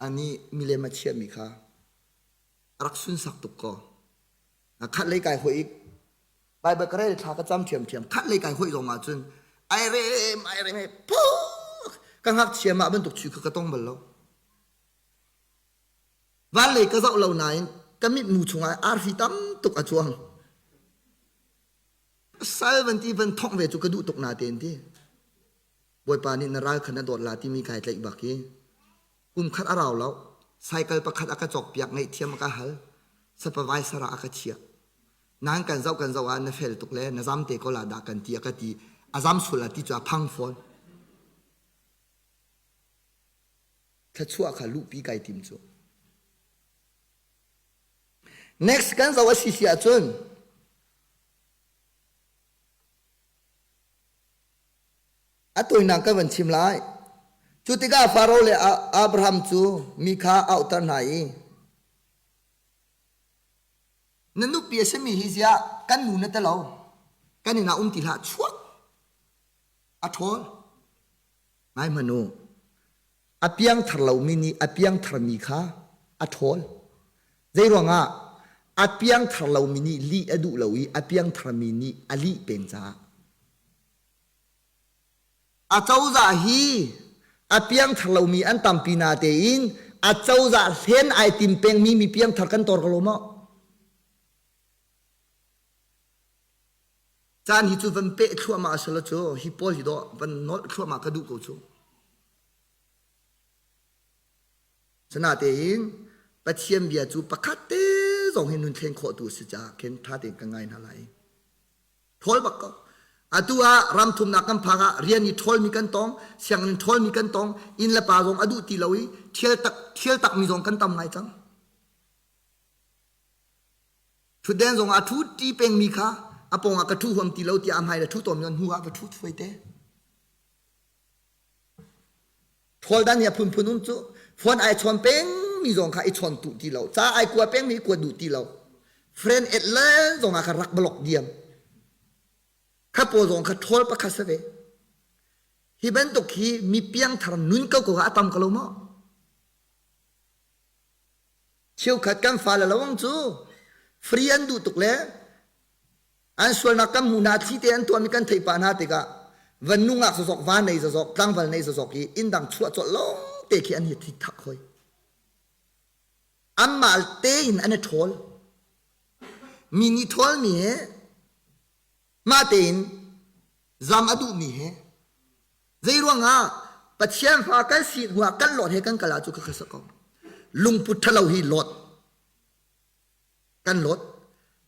Anih milem a chiahmi kha a rak sunsak tuk kaw. Khat lei kai hawih i Baibal ka rel thla ka cam ṭhiamṭhiam. Khat lei kai hawih zong ah cun ai rem ai rem he phuk ka ngakchia mah bantuk chu kha ka tong bal lo. Van lei ka zoh lo nain ka mitmu chungah arfi tam tuk a cuang. Sal van ti van thongh ve cu ka duh tuk natein ti. Bawipa nih na ral kha na dawt la timi kai tlaih bak i kum khat a rau lo cycle pakhat a ka cawkpiak ngaihthiam a ka hal supervisor ah a ka chiah nan kan zoh kan zoh ah na fel tuk le na zam te ko la dah kan ti a ka ti a zam sul a ti cu a phang fawn thluachuah kha luhpi kai tim cu next kan zoh a si si ahcun A tawinak ka van chim lai. Cu tikah Faro le Abraham cu mi kha a auhter hna i, Na nupi a simi hi ziah kan nu na ti lo, kan inn ah um ti hlah, chuak! A ṭhawl. Ngai hmanh u, a piangthar lomi nih a piangtharmi kha a ṭhawl. Zeiruangah? A piangthar lomi nih lih a duh lo i a piangtharmi nih a lih peng caah. Acozah hi a piangthar lomi an tampi natein acozah hlen ai tim pengmi mi piangthar kan tor ko lo maw? Caan hi cu van peh thluahmah a si lo cu hi pawl hi dawh van nolh thluahmah ka duh ko cu. Sinatein Pathian bia cu pakhat te zong hi nun thlen khawh tu a si caah khin ṭha tein ka ngai hna lai. Ṭhawl bak ko. Atu ah ram thumnak kan phak ah rian i ṭhawlmi kan tong, sianginn ṭhawlmi kan tong, inn le pa zong a duh ti lo i ṭhial tak ṭhial takmi zong kan tam ngai cang. Ṭhutden zong ah a ṭhu ṭi pengmi kha a pawng ah ka ṭhu huam ti lo tiah a hmai le ṭhu tawn mi hnu ah va ṭhu thuai te. Ṭhawl dan hi a phunphun um cu. Phone ai chawn pengmi zong kha i chawn duh ti lo. Ca ai kua pengmi i kua duh ti lo. Friend et le zong ah kha rak block diam. Kha pawl zong kha ṭhawl pakhat si ve. Hi bantuk hi mi piangthar nun ko ko kha a tam ko lo maw? Cheukhat kan fale lawng cu free an duh tuk le an sualnak kan hmuh hna thli te an tuahmi kan theih pah hna tikah van nungak zazok va nei zazok tlangval nei zazok i inn dang chuah colh lawng te khi an hi thi thak hoi anmah tein an i ṭhawl mi nih ṭhawlmi he mah tein zam a duhmi he zei ruangah Pathian fa kan si hnuah kan lot he kan kal ah cu ka khasa ko lungput ṭhalo hi lot kan lot.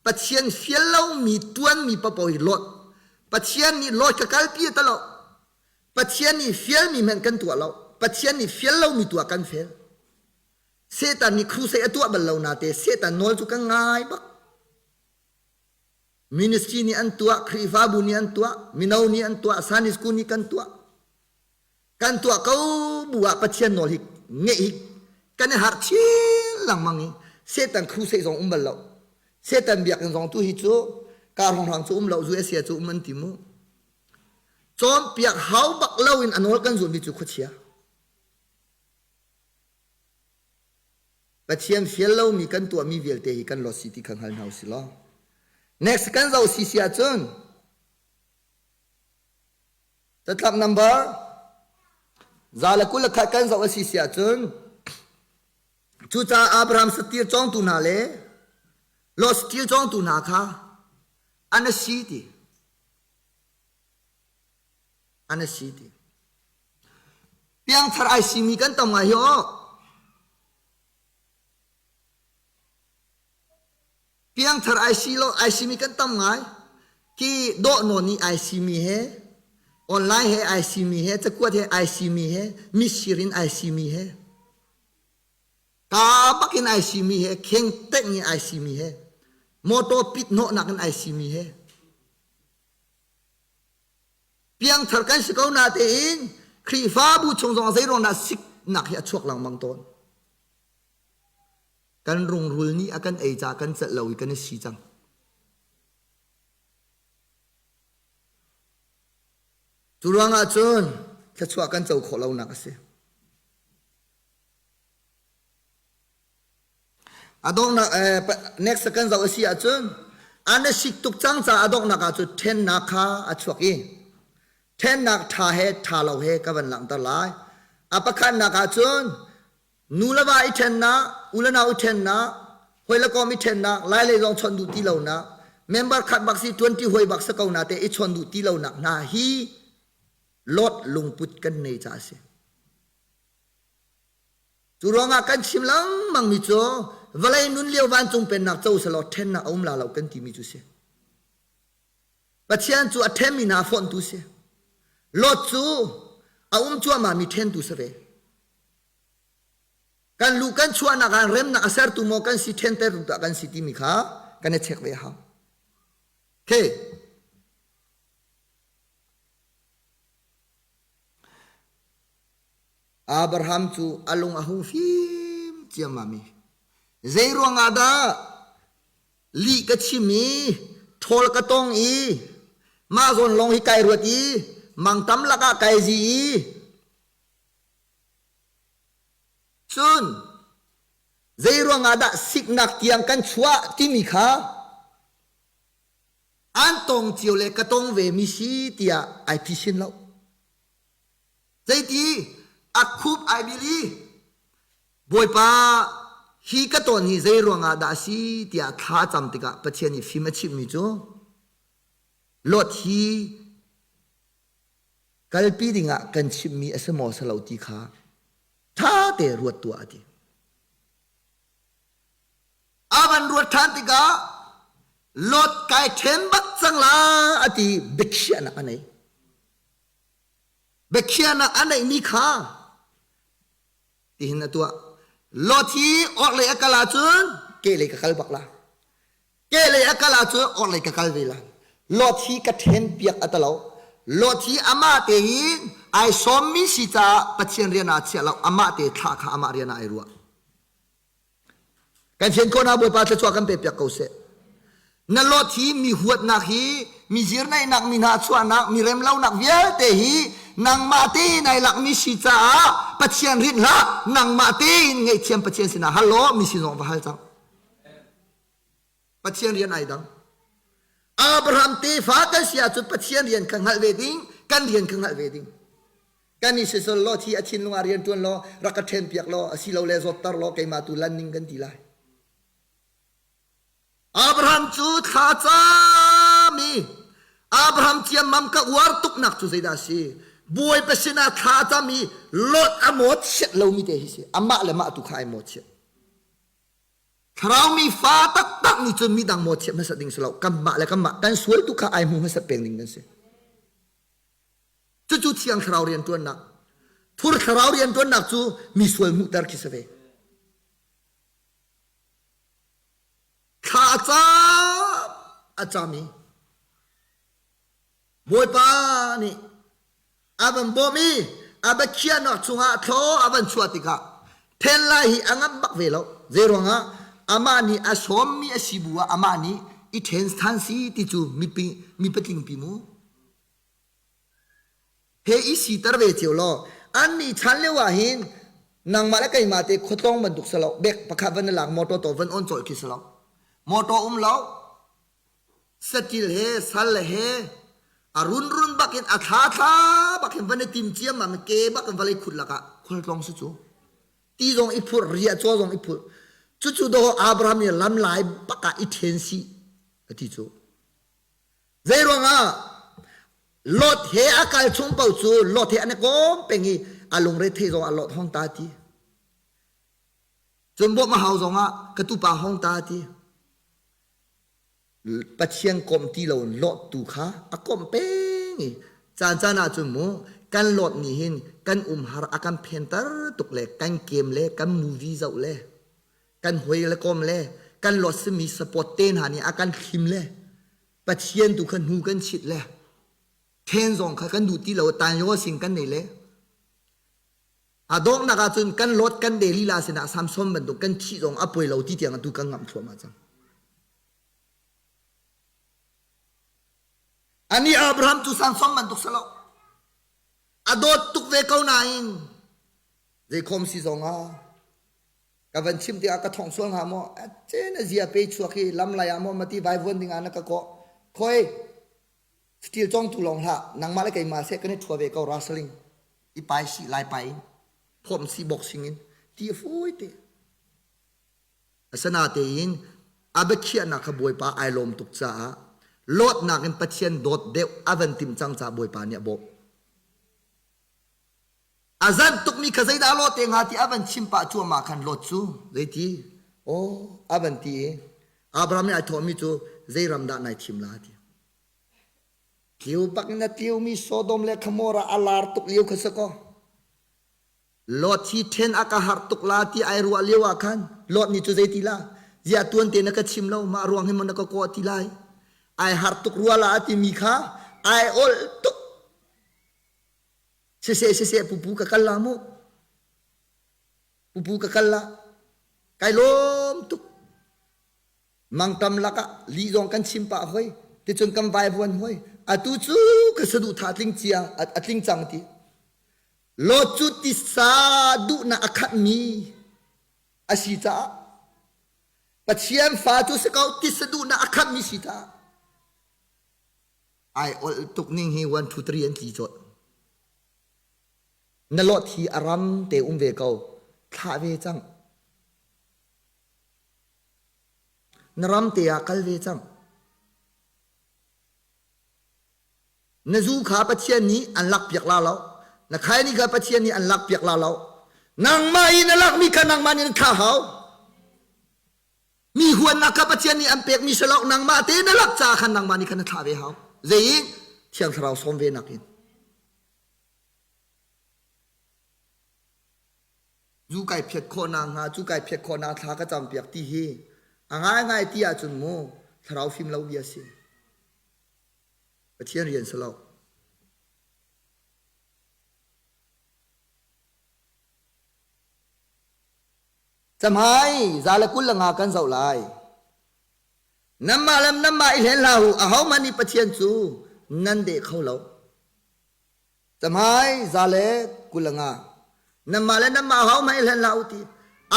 Pathian fial lomi tuanmi paoh hi Lot. Pathian nih Lot ka kalpi ta lo. Pathian nih fialmi hmanh kan tuah lo. Pathian nih fial lomi tuah kan fel. Satan nih crusade a tuah bal lo nate Satan nawl cu kan ngai bak. Ministry nih an tuah, Khrihfabu nih an tuah, mino nih an tuah, Sunday school nih kan tuah. Kan tuah ko bu ah Pathian nawl hi ngeih hi kan i harh chin lengmang i Satan crusade zong um bal lo. Satan biakinn zong tu hi cu kar hrawnghrang cu um lo, USA cu um an ti mu. Cawnpiak hau bak lo in a nawl kan zulmi cu khuachia. Pathian fial lomi kan tuahmi vialte hi kan lot si ti kha hngal hna usih law. Next kan zoh si si ahcun catlap number 121 kan zoh a si si ahcun cucaah Abraham satir cawngtu hna le Lot satir cawngtu hna kha an si ti an si ti Piangthar ai simi kan tam ngai hi aw. Piangthar ai si lo ai simi kan tam ngai. Ki dawh nawn i ai simi he online he ai simi he cakuat he ai simi he mitsir in ai simi he ka bak in ai simi he kheng teng in ai simi he motor pit hnawhnak in ai simi he Piangthar kan si ko natein Khrihfabu chung zong zeiruang dah siknak hi a chuak lengmang tawn. Kan rungrul nih a kan ei caah kan celh lo i kan i si cang. Cu ruangah cun thluachuah kan co khawh lonak a si. A donghnak next kan zoh a si ahcun an i sik tuk cang caah a donghnak ah cun ṭhennak kha a chuak i ṭhennak ṭha he ṭha lo he ka van langhter lai. A pakhatnak ah cun nu le va i ṭhennak, u le nau i ṭhennak, hawi le kom i ṭhennak, lai lei zong chawnh duh ti lonak, member khat bak si 20 hawi bak si ko na te i chawn duh ti lonak hna hi Lot lungput kan nei caah a si. Cu ruangah kan chim lengmangmi cu vawlei nun lio vancung pennak co selaw ṭhennak a um la lo kan timi cu si. Pathian cu a ṭhenmi hna fonhtu si. Lot cu a um cuahmahmi ṭhentu si ve. Kan luh kan chuahnak ah remnak a sertu maw kan si ṭhentertu dah kan si timi kha kan i check ve hau. Okay. Abraham cu a lung a hung fim ciammam i zei ruangah dah lih ka chim i ṭhawl ka tong i mah zawn lawng hi kai ruat i mangtam lakah kai zi i cun zei ruangah dah siknak tiang kan chuah timi kha an tong cio le ka tong ve mi si tiah ai phisin lo. Zeiti a khup ai bil i Bawipa hi ka tawn hi zei ruangah dah a si tiah thla a cam tikah Pathian nih fim a chimhmi cu Lot hi kalpi dingah kan chimhmi a si maw si lo ti kha ṭha te ruat tuah a ti. A van ruat ṭhan tikah Lot kai ṭhen bak cang la a ti biakhiahnak a nei. Biakhiahnak a neihmi kha tihin a tuah. Lot hi orhlei a kal ahcun kehlei ka kal bak la. Kehlei a kal ahcun orhlei ka kal ve la. Lot hi ka ṭhen piak a talo. Lot hi amah tein ai sawmmi si caah Pathian rian ah chiah lo amah te thlah kha amah rian ah ai ruah. Kan fian ko na Bawipa thluachuah kan pe piak ko seh. Na lot hi mi huatnak hi mi zirnaihnak mi hna chuahnak mi remlonak vialte hi nangmah tein ai lakmi si caah Pathian rinh hlah nangmah tein ngaihthiam Pathian sinah hal law mi sin zong va hal cang. Pathian rian ai dang. Abraham tefa kan si ahcun Pathian rian kha hngalh ve ding kan rian kha hngalh ve ding. Kan i sisol law thi a thinlung ah rian ṭuan law rak ka ṭhen piak law asilole zawtter law keimah tu lan ning kan ti lai. Abraham cu thla cam i Abraham ciammam ka uar tuknak cu zeidah a si? Bawipa sinah thla cam i Lot a mawt chiat lomi te hi si. Amah le mah tu kha ai mawt chiat. Thlarau mi fa taktak nih cun midang mawhchiat hmasat ding si lo. Kanmah le kanmah kan sual tu kha ai hmu hmasat peng ding kan si. Cucu thiang thlarau rianṭuannak. Thur thlarau rianṭuannak cu mi sual hmuhter khi si ve. Thla a cam a cam i Bawipa nih a van bawm i a biakhiahnak chungah thlaw a van chuah tikah then lai hi a ngamh bak ve lo. Zeiruangah amah nih a sawmmi a si bu ah amah nih i then than si ti cu mipi mi patling pi mu. He i siter ve cio law annih chan lio ah hin nangmah le keimah te khuatlawng bantuk si lo bek pakhat van na lak motor to van on cawlh khi si lo motor um lo satil he sal he a run run bak in a thla thla bak in van i tim ciam ma ke bak in vawlei khut lakah khualtlawng si cu ti zong i phurh ria caw zong i phurh cucu do Abraham nih lam lai bak ah i then si ati cu Zeiruangah Lot he a kal chung paoh cu Lot he an i kawm peng i a lungre thei zong ah Lot hong ta ti. Cun bawmh a hau zong ah ka tupa hong ta ti. Pathian komh ti lo Lot tu kha a komh peng i caan caan ah cun mu kan Lot nih hin kan umhar a kan phenter tuk le kan kem le kan movie zoh le kan hoi le kom le kan Lot simi support te hna nih a kan thlim le Pathian tu kha hnu kan chit le then zong kha kan duh ti lo tan yo sing kan nei le a donghnak ah cun kan lot kan de lila sinah Samson bantuk kan thih zong a poi lo ti tiang atu kan ngamh thluahmah cang. Ani Abraham cu Samson bantuk si lo. A dawt tuk ve ko nain zeikhom si zong ah ka van chim tikah ka thong sual hnga maw a cen a zia pe chuak hi lam lai ah maw mati vaivuan ding ah na ka kawh khoi steel cong tu lawng hlah nangmah le keimah seh kan i thua ve ko wrestling i pai si lai pai in phom si boxing in ti a fawi te asana tein a biakhiahnak kha bawipa ai lawm tuk caah lawtnak in Pathian dawt deuh a van timh cang caah bawipa nih a bawmh A zanh tukmi kha zeidah lawh te hnga ti a van chim pah cuahmah khan Lot cu zeiti aw a van ti i Abraham nih ai thawhmi cu zei ram dah nai thim la ti. Tleu bak in a tleumi Sodom le Gomorrah a lar tuk lio kha si kaw Lot hi ṭhen a ka harh tuk la ti ai ruah lio ah khan Lot nih cu zeiti la ziah tuan te na ka chim lo mah ruang hi maw na ka kawh ti lai ai harh tuk rua la a timi kha ai olh tuk Siseh siseh pupu ka kal la mu. Pupu ka kal la. Kai lawm tuk. Mangtam lakah li zong kan chim pah hoi. Ticun kan vaivuan hoi. Atu cu ka saduhthah tling cia a tling cang ti. Lot cu tisa duhnak a khatmi a si caah Pathian fa cu si ko tisa duhnak a khatmi si caah Ai olh tuk ning hi 1 2 3 an tli cawlh. Na lot hi a ram te um ve ko. Thlah ve cang. Na ram te ah kal ve cang. Na zu kha Pathian nih an lak piak la lo. Na khaini kha Pathian nih an lak piak la lo. Nangmah i na lakmi kha nangmah nih na thlah hau. Mi huannak kha Pathian nih an pekmi si lo nangmah te na lak caah khan nangmah nih khan na thlah ve hau. Zei in? Thiang Thlarau sawm ve nak in. Zu kai phiat khawh nak hnga, cu kai phiat khawh nak thla ka cam piak ti hi a ngaingai ti ahcun mu thlarau fim lo bia si. Pathian rian si lo. Camhai za le 20 le nga kan zoh lai. Nanmah le nanmah i hlen hlah u, ahohmanh nih Pathian cu nan deh kho lo. Camhai za le 20 le nga. Nanmah le nanmah ahohmanh i hlen hlah u ti.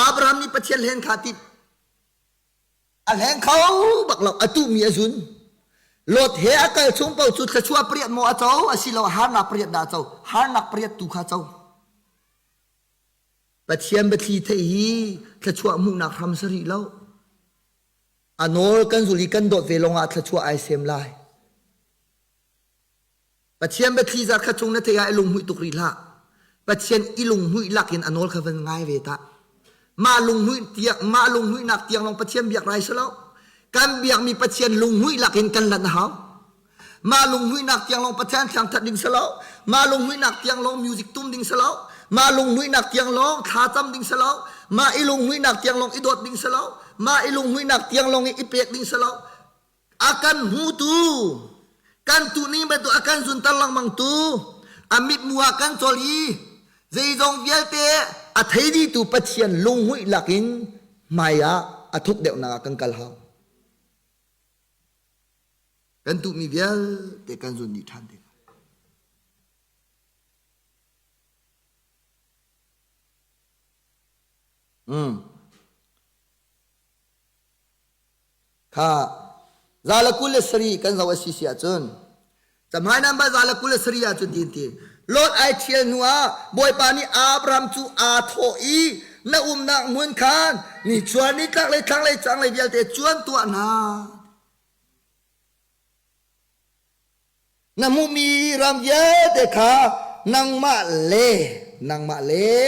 Abraham nih Pathian hlen kha ti a hleng kho bak lo, a tuhmi a zun. Lot he a kal chung paoh cu thluachuah pariat maw a co asiloah harnak pariat dah a co? Harnak pariat tu kha co. Pathian biathli theih hi thluachuah hmuhnak hram si rih lo. A nawl kan zul i kan dawt ve lawngah thluachuah ai sem lai. Pathian biathli zat kha cung na theih ah i lunghmuih tuk rih hlah. Pathian i lunghmuih lakin a nawl kha van ngai ve tah. Mah lunghmuih tiang mah lunghmuihnak tiang lawng Pathian biak rai si lo. Kan biakmi Pathian lunghmuih lakin kan lanh a hau. Mah lunghmuihnak tiang lawng Pathian thiangthat ding si lo. Mah lunghmuihnak tiang lawng music tum ding si lo. Mah lunghmuihnak tiang lawng thlacam ding si lo. Mah i lunghmuihnak tiang lawng i dawt ding si lo. Mah i lunghmuihnak tiang lawng i i pek ding si lo. A kan hmutu, kan tuhning bantuk a kan zunter lengmangtu, a mithmuh ah kan cawl i zeizong vialte a thei dihtu Pathian lunghmuih lakin hmai ah a thuk deuhnak ah kan kal hau. Kan tuhmi vialte kan zun dih ṭhan te lai. Mm. Kha 127 kan zoh a si si ahcun Camhai number 127 ahcun tin ti Lot ai ṭhial hnu ah Bawipa nih Abraham cu aa thawh i na umnak hmun khan nichuah nitlaklei thlanglei canglei vialte cuan tuah hna. Na hmuhmi ram vialte kha nangmah le nangmah le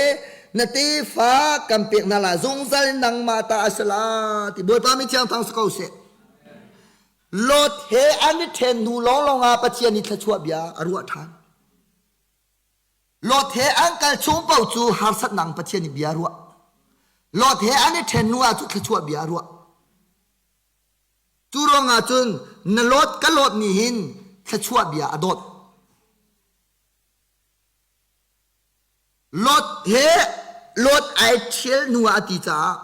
na tefa kan pek hna lai zungzal in nangmah ta a si la ti Bawipa mi thiang thang si ko seh. Lot he an i ṭhen hnu lawnglawng ah Pathian nih thluachuah bia a ruah ṭhan. Lot he an kal chung paoh cu harsatnak Pathian nih bia a ruah. Lot he an i ṭhen hnu ah cu thluachuah bia a ruah. Cu ruangah cun na lawt ka lawt nih hin thluachuah bia a dawt. Lot he lot ai ṭhial hnu ah a ti caah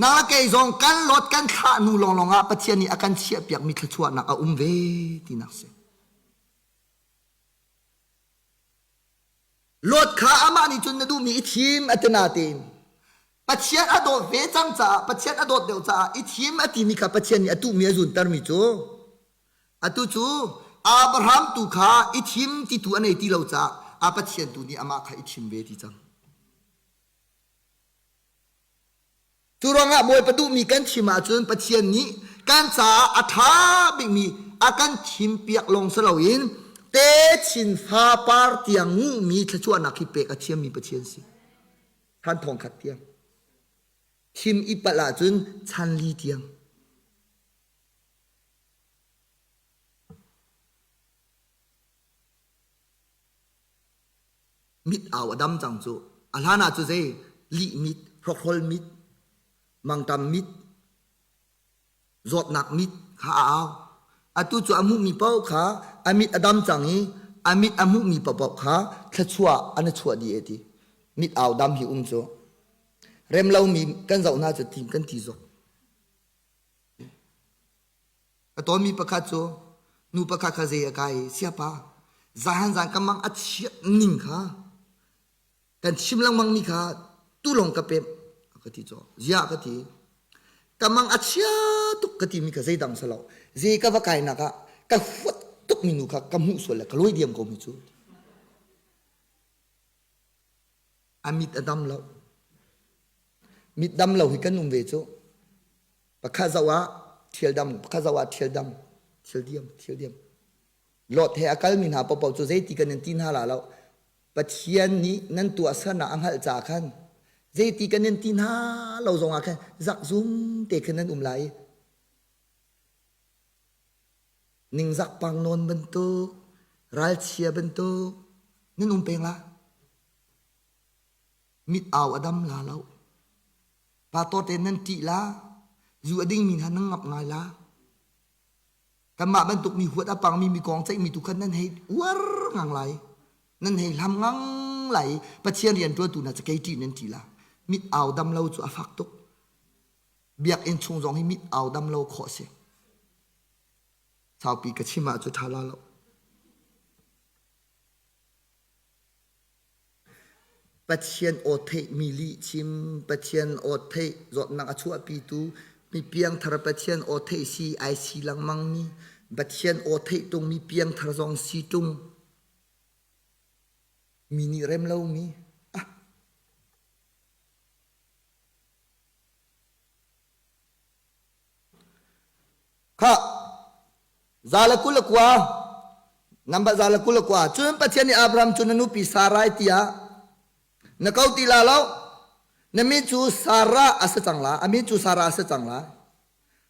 na kei zong kan lot kan thlah hnu lawnglawng ah Pathian nih a kan chiahpiakmi thluachuahnak a um ve tinak si. Lot kha amah nih cun na duhmi i thim a ti natein Pathian a dawt ve cang caah Pathian a dawt deuh caah i thim a timi kha Pathian nih a tuhmi a zuntermi cu atu cu Abraham tu kha i thim ti tu a nei ti lo caah a Pathian tu nih amah kha i thim ve ti cang. Cu ruangah Bawipa duhmi kan chim ahcun Pathian nih kan caah a ṭha bikmi a kan thimpiak lawng si loin techin fapar tiang nguhmi thluachuahnak hi pek a thiammi Pathian si. Than thong khat tiang. Thim i palh ahcun chan li tiang. Mit au a dam cang cu. A hlan ah cu zei lih mit, hrokhrol mit, mangṭam mit, zawtnak mit kha a au. Atu cu a hmuhmi paoh kha a mit a dam cang i a mit a hmuhmi paohpaoh kha thluachuah an i chuah dih e ti. Mit au dam hi um cu. Rem lomi kan zoh hna cu tim kan ti zok. A tawnmi pakhat cu nu pakhat kha zei a kai i siapa zahan zan ka mang a chiat ning kha kan chim lengmang mi kha tu lawng ka pemh a ka ti caw ziah ka ti ka mang a chia tuk ka timi kha zeidang si lo zei ka va kainak ah ka huat tuk mi nu kha ka hmuh sual le ka lawi diam ko mi cu a mit a dam lo mit dam lo hi kan um ve cu Pakhat zoh ah thial dam, pakhat zoh ah thial dam, thial diam, thial diam. Lot he a kalmi hna paohpaoh cu zeiti kan in ti hna la lo. Pathian nih nan tuahsernak a hngalh caah khan zeiti kan in ti hna lo zongah khan zakzum te khan nan um lai. Ningzak pang nawn bantuk, ralchia bantuk nan um peng la. Mit au a dam la lo. Pastor te nan ṭih la, zu a dingmi hna nan ngap ngai la. Kanmah bantuk mi huat a pangmi mi kong ceihmi tu khan nan hei uar ngang lai. Nan hei hlam ngang lai. Pathian rian ṭuantu hna cu kei ṭih nan ṭih la. Mit au dam lo cu a fak tuk. Biakinn chung zong hi mit au dam lo khawh a si. Saupi ka chim ah cu ṭha la lo. Pathian aw theihmi lihchim, Pathian aw theih zawtnak a chuahpitu, mi piangthar Pathian aw theih si ai si lengmangmi, Pathian aw theih ṭung mi piangthar zong si ṭung, mi nih rem lomi. Ah. Khah, 129, number 129. Cun Pathian nih Abraham cu na nupi Sarai tiah na ko ti la lo. Na min cu Sarah a si cang lai. A min cu Sarah a si cang lai.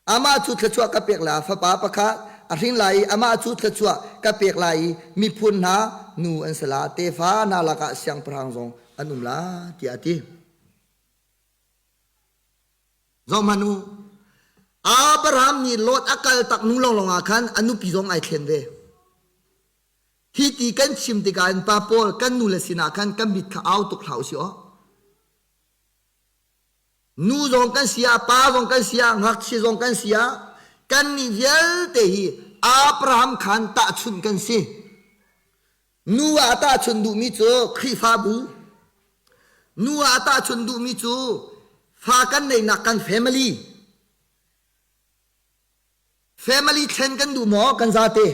Amah cu thluachuah ka pek lai. Fapa pakhat a hrin lai i amah cu thluachuah ka pek lai i miphun hna nu an si lai. Tefa hna lakah siangpahrang zong an um lai, tiah a ti. Zohhmanh u, Abraham nih Lot a kal tak hnu lawnglawng ah khan a nupi zong ai thlen ve. Hi ti kan chim tikah in pa pawl kan nule sinah khan kan mit kha au tuk hlah usih aw. Nu zong kan si ah, pa zong kan si ah, ngakchia zong kan si ah, kannih vialte hi Abraham khan tahchunh kan si. Nu ah tahchunh duhmi cu Khrihfabu, nu ah tahchunh duhmi cu fa kan neihnak kan family. Family thlen kan duh maw kan zate?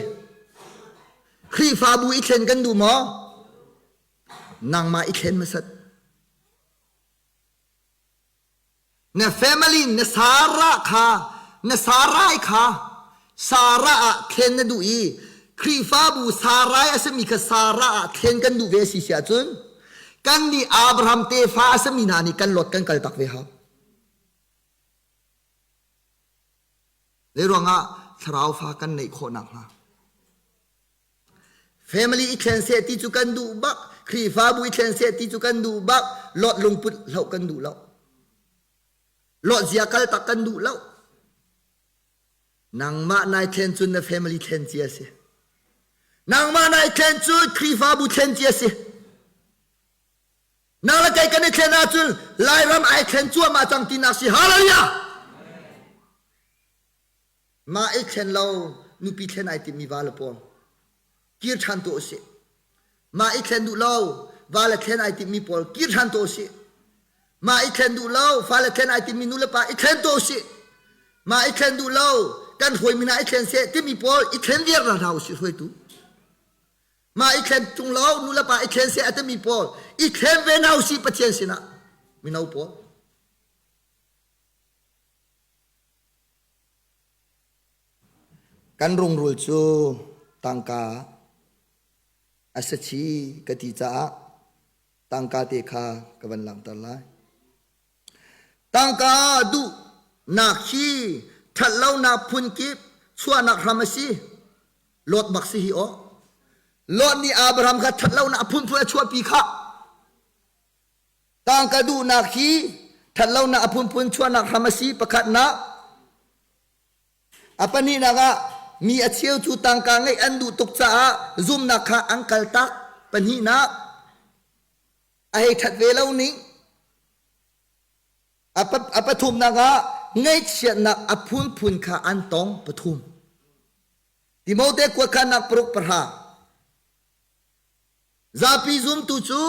Khrihfabu i thlen kan duh maw? Nangmah i thlen hmasat. Na family na Sarah kha na Sarai kha Sarah ah thlen na duh i Khrihfabu Sarai a simi kha Sarah ah thlen kan duh ve si si ahcun kan nih Abraham tefa a simi hna nih kan lot kan kal tak ve hau. Zei ruangah thlarau fa kan neih khawh nakhnga. Family i thlen seh ti cu kan duh bak, Khrihfabu i thlen seh ti cu kan duh bak, lot lungput hloh kan duh lo. Lot zia kal tak kan duh lo. Nangmah nai thlen cun na family thlen cia si. Nangmah nai thlen cun Khrihfabu thlen cia si. Nang le kei kan i thlen ahcun Lairam ai thlen cuahmah cang tinak si. Hallelujah! Mah i thlen lo nupi thlen ai timmi va le pawl kir ṭhan tuah usih. Mah i thlen duh lo va le thlen ai timmi pawl kir ṭhan tuah usih. Mah i thlen duh lo fale thlen ai timmi nu le pa i thlen tuah usih. Mah i thlen duh lo kan hruaimi hna i thlen seh timi pawl i thlen viar hna usih hruaitu. Mah i thlen tung lo nu le pa i thlen seh a timi pawl i thlen ve hna usih Pathian sinah mino pawl. Kan rungrul cu tangka a si chi ka ti caah tangka te kha ka van langhter lai. Tangka duhnak hi ṭhatlonak phunkip chuahnak hram a si. Lot bak si hi aw. Lot nih Abraham kha ṭhatlonak a phunphun a chuahpi khah. Tangka duhnak hi ṭhatlonak a phunphun chuahnak hram a si. Pakhatnak, a pahnihnak ah mi a cheu cu tangka ngeih an duh tuk caah zumhnak kha an kaltak. Pahnihnak, a hei ṭhat ve lo ning. A pathumnak ah ngaihchiatnak a phunphun kha an tong. Pathum. Timote kuakhannak paruk pahra. Zapi zumtu cu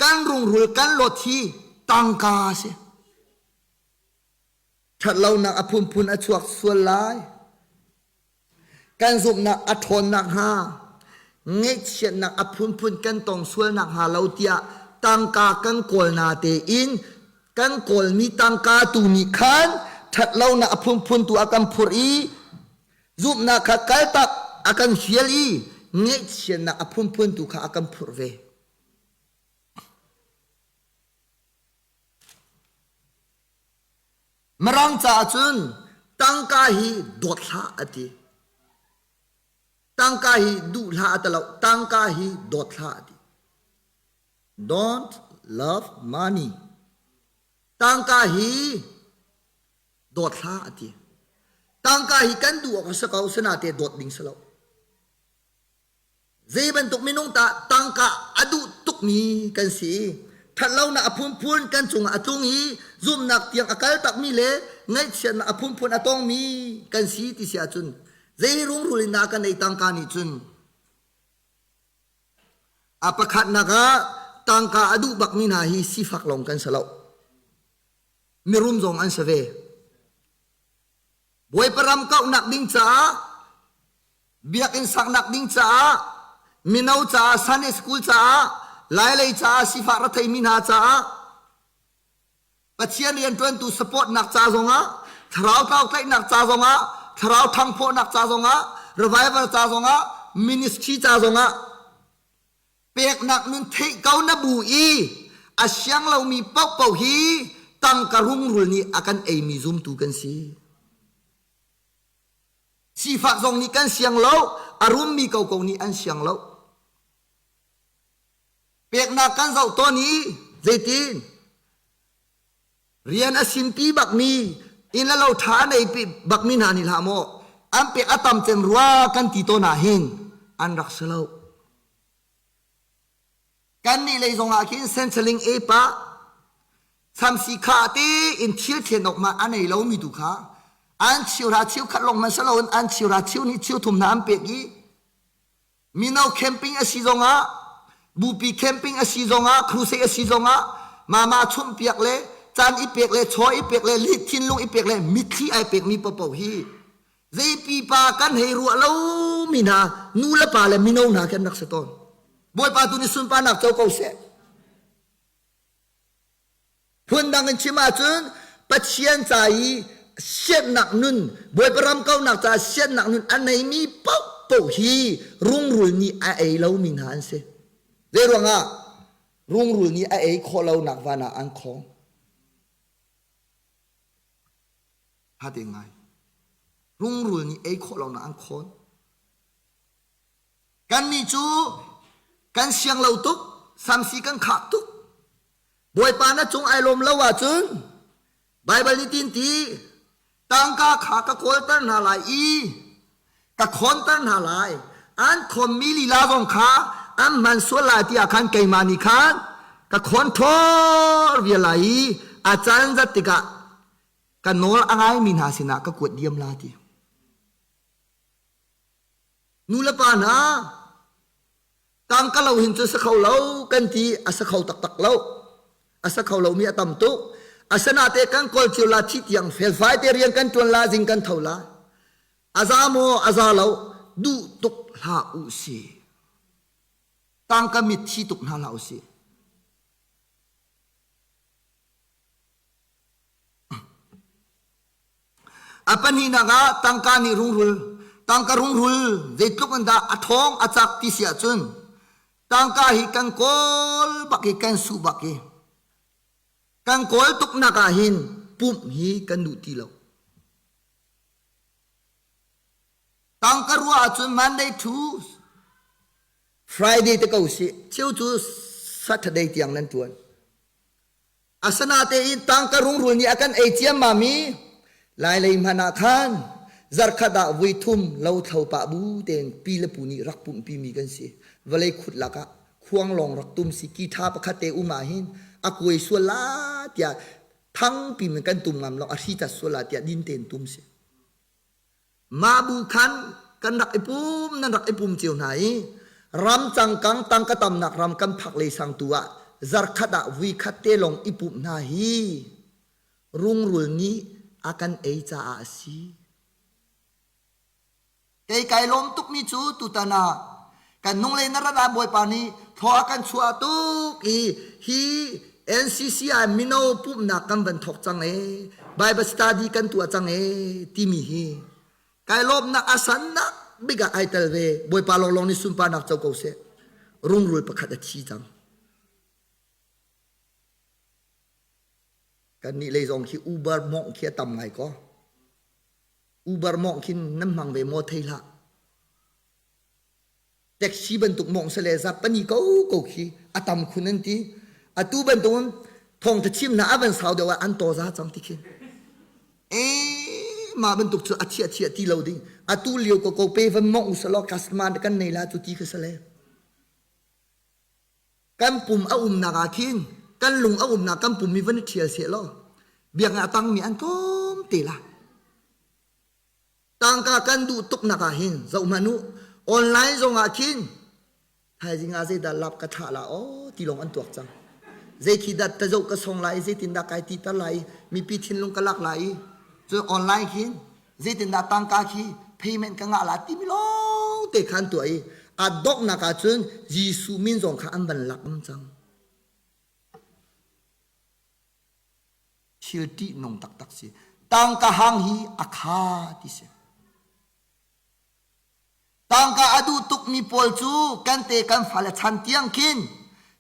kan rungrul kan lot hi tangka a si. Ṭhatlonak a phunphun a chuak sual lai. Kan zumhnak a ṭhawn nakhnga, ngaihchiatnak a phunphun kan tong sual nakhnga lo tiah tangka kan kawl na tein kan kawlmi tangka tu nih khan ṭhatlonak a phunphun tu a kan phurh i Zumhnak kha kaltak a kan fial i ngaihchiatnak a phunphun tu kha a kan phurh ve. Mirang caah cun tangka hi dawt hlah a ti. Tangka hi duh hlah a ti lo. Tangka hi dawt hlah a ti. Don't love money. Tangka hi dawt hlah a ti. Tangka hi kan duh awk a si ko, sinate dawt ding si lo. Zei bantuk minung tah tangka a duh tukmi kan si. Ṭhatlonak a phunphun kan cungah a tlung i zumhnak tiang a kal takmi le ngaihchiatnak a phunphun a tongmi kan si ti si ahcun zei rungrul in dah kan ei tangka nih cun a pakhatnak ah tangka a duh bakmi hna hi sifak lawng kan si lo. Mirum zong an si ve. Bawipa ram kauhnak ding caah, biakinn saknak ding caah, mino caah, Sunday school caah, Lailei caah, sifah retheimi hna caah, Pathian rianṭuantu supportnak ca zongah, thlarau tlautlaihnak ca zongah, thlarau ṭhangphawhnak ca zongah, revival ca zongah, ministry ca zongah, peknak nun theih ko na bu i. A siang lomi paohpaoh hi tangka rungrul nih a kan eimi zumtu kan si. Sifak zong nih kan siang lo, a rummi koko nih an siang lo. Peknak kan zoh tawn i zeitin rian a sinpi bakmi inn le lo ṭha a nei bakmi hna nih hlah maw an pek a tam cem rua kan ti tawn ah hin an rak si lo. Kannih lei zongah khin sensaling e pah samsi kha te in thil thlen awk ma a nei lomi tu kha an cheuhra cheukhat lawng hmanh si loin an cheuhra cheu hnih cheu thum hna an pek i mino camping a si zongah bupi camping a si zongah crusade a si zongah mama chumhpiak le caan i pek le chaw i pek le thinlung i pek le mitthli ai pekmi paohpaoh hi Zei pipa kan hei ruah lomi hna nu le pa le mino hna khi an rak si tawn. Bawipa tu nih sunparnak co ko seh. Phundang in chim ahcun Pathian ca i siannak nun, Bawipa ram kaunak caah siannak nun a neimi paohpaoh hi rungrul nih a ei lomi hna an si. Zei ruangah rungrul nih a ei khawh lonak van ah an khong. Hate ngai. Rungrul nih ei khawh lonak an khawn. Kannih cu kan siang lo tuk, samsi kan khak tuk. Bawipa na cung ai lawm lo ahcun Baibal nih tin ti tangka kha ka kawlter hna lai i ka khawnter hna lai. An khawnmi lila zong kha an hman sual lai tiah khan keimah nih khan ka khawn ṭhawr vial lai i a caan zat tikah ka nawl a ngaimi hna sinah ka kuat diam la ti. Nu le pa hna, tangka lo hin cu sa kho lo kan ti a sa kho taktak lo. A sa kho lomi a tam tuk. Asanate kan kawl cio la thi tiang felfai te rian kan tuan la zing kan tho la. A za maw a za lo duh tuk hlah u si. Tangka mit thi tuk hna hlah u si. A pahnihnak ah tangka nih rungrul, tangka rungrul zeitluk in dah a ṭhawng a cak ti si ahcun tangka hi kan kawl bak i kan su bak i kan kawl tuknak ah hin pumh hi kan duh ti lo. Tangka ruah ahcun Monday to Friday te ko si, cheu cu Saturday tiang nan ṭuan. Asinatein tangka rungrul nih a kan ei ciammam i Lailei hmanh ah khan zarkhat ah vui thum lothlo pah bu tein pi le pu nih rak pumhpi mi kan si. Vawlei khut lakah khuang lawng rak tum si ki ṭha pakhat te um ah hin a kuai sual la tiah thangpi in kan tum ngam lo a hri cat sual la tiah din tein tum si. Mah bu khan kan rak i pum nan rak i pum cio hna i ram cangkang tangka tamnak ram kan phak lei sang tu ah zarkhat ah vui khat te lawng i pumh hna hi rungrul nih a kan ei caah a si. Kei kai lawm tukmi cu tutan ah kan nung le na rat ah Bawipa nih thaw a kan chuah tuk i hi NCCI mino pumhnak kan van thawk cang ee Bible study kan tuah cang ee timi hi kai lawmnak a sannak bik ah ai tel ve Bawipa lawnglawng nih sunparnak co ko seh rungrul pakhat a thi cang kannih lei zong khi Uber mawngh khi a tam ngai ko Uber mawngh khin nan hmang ve maw thei hlah Taxi bantuk mawng sale zapani ko ko khi a tam khun an ti. Atu bantuk in thawngtha chim hna a van sau deuh ah an tawza cang ti khi. E mah bantuk cu a chia chia ti lo ding. Atu lio ko ko pe van mong usalaw customer kan nei la cu ti kha sale. Kan pum a umnak ah khin kan lung a umnak kan pum mi van i ṭhial seh law biakinn a tangmi an tlawm te la. Tangka kan duh tuknak ah hin zoh hmanh u online zong ah khin thaizing ah zeidah lap ka thlah la aw ti lawng an tuak cang zei khi dah ta zoh ka song lai i zeitindah kai ti ter lai i mipi thinlung ka lak lai i cun online khin zeitindah tangka khi payment ka ngah la timi lawng te khan tuah i a donghnak ah cun Jesuh min zong kha an van lak ngam cang Thil ṭihnung taktak si. Tangka hang hi a kha ti si. Tangka a duh tukmi pawl cu kan te kan fale chan tiang khin.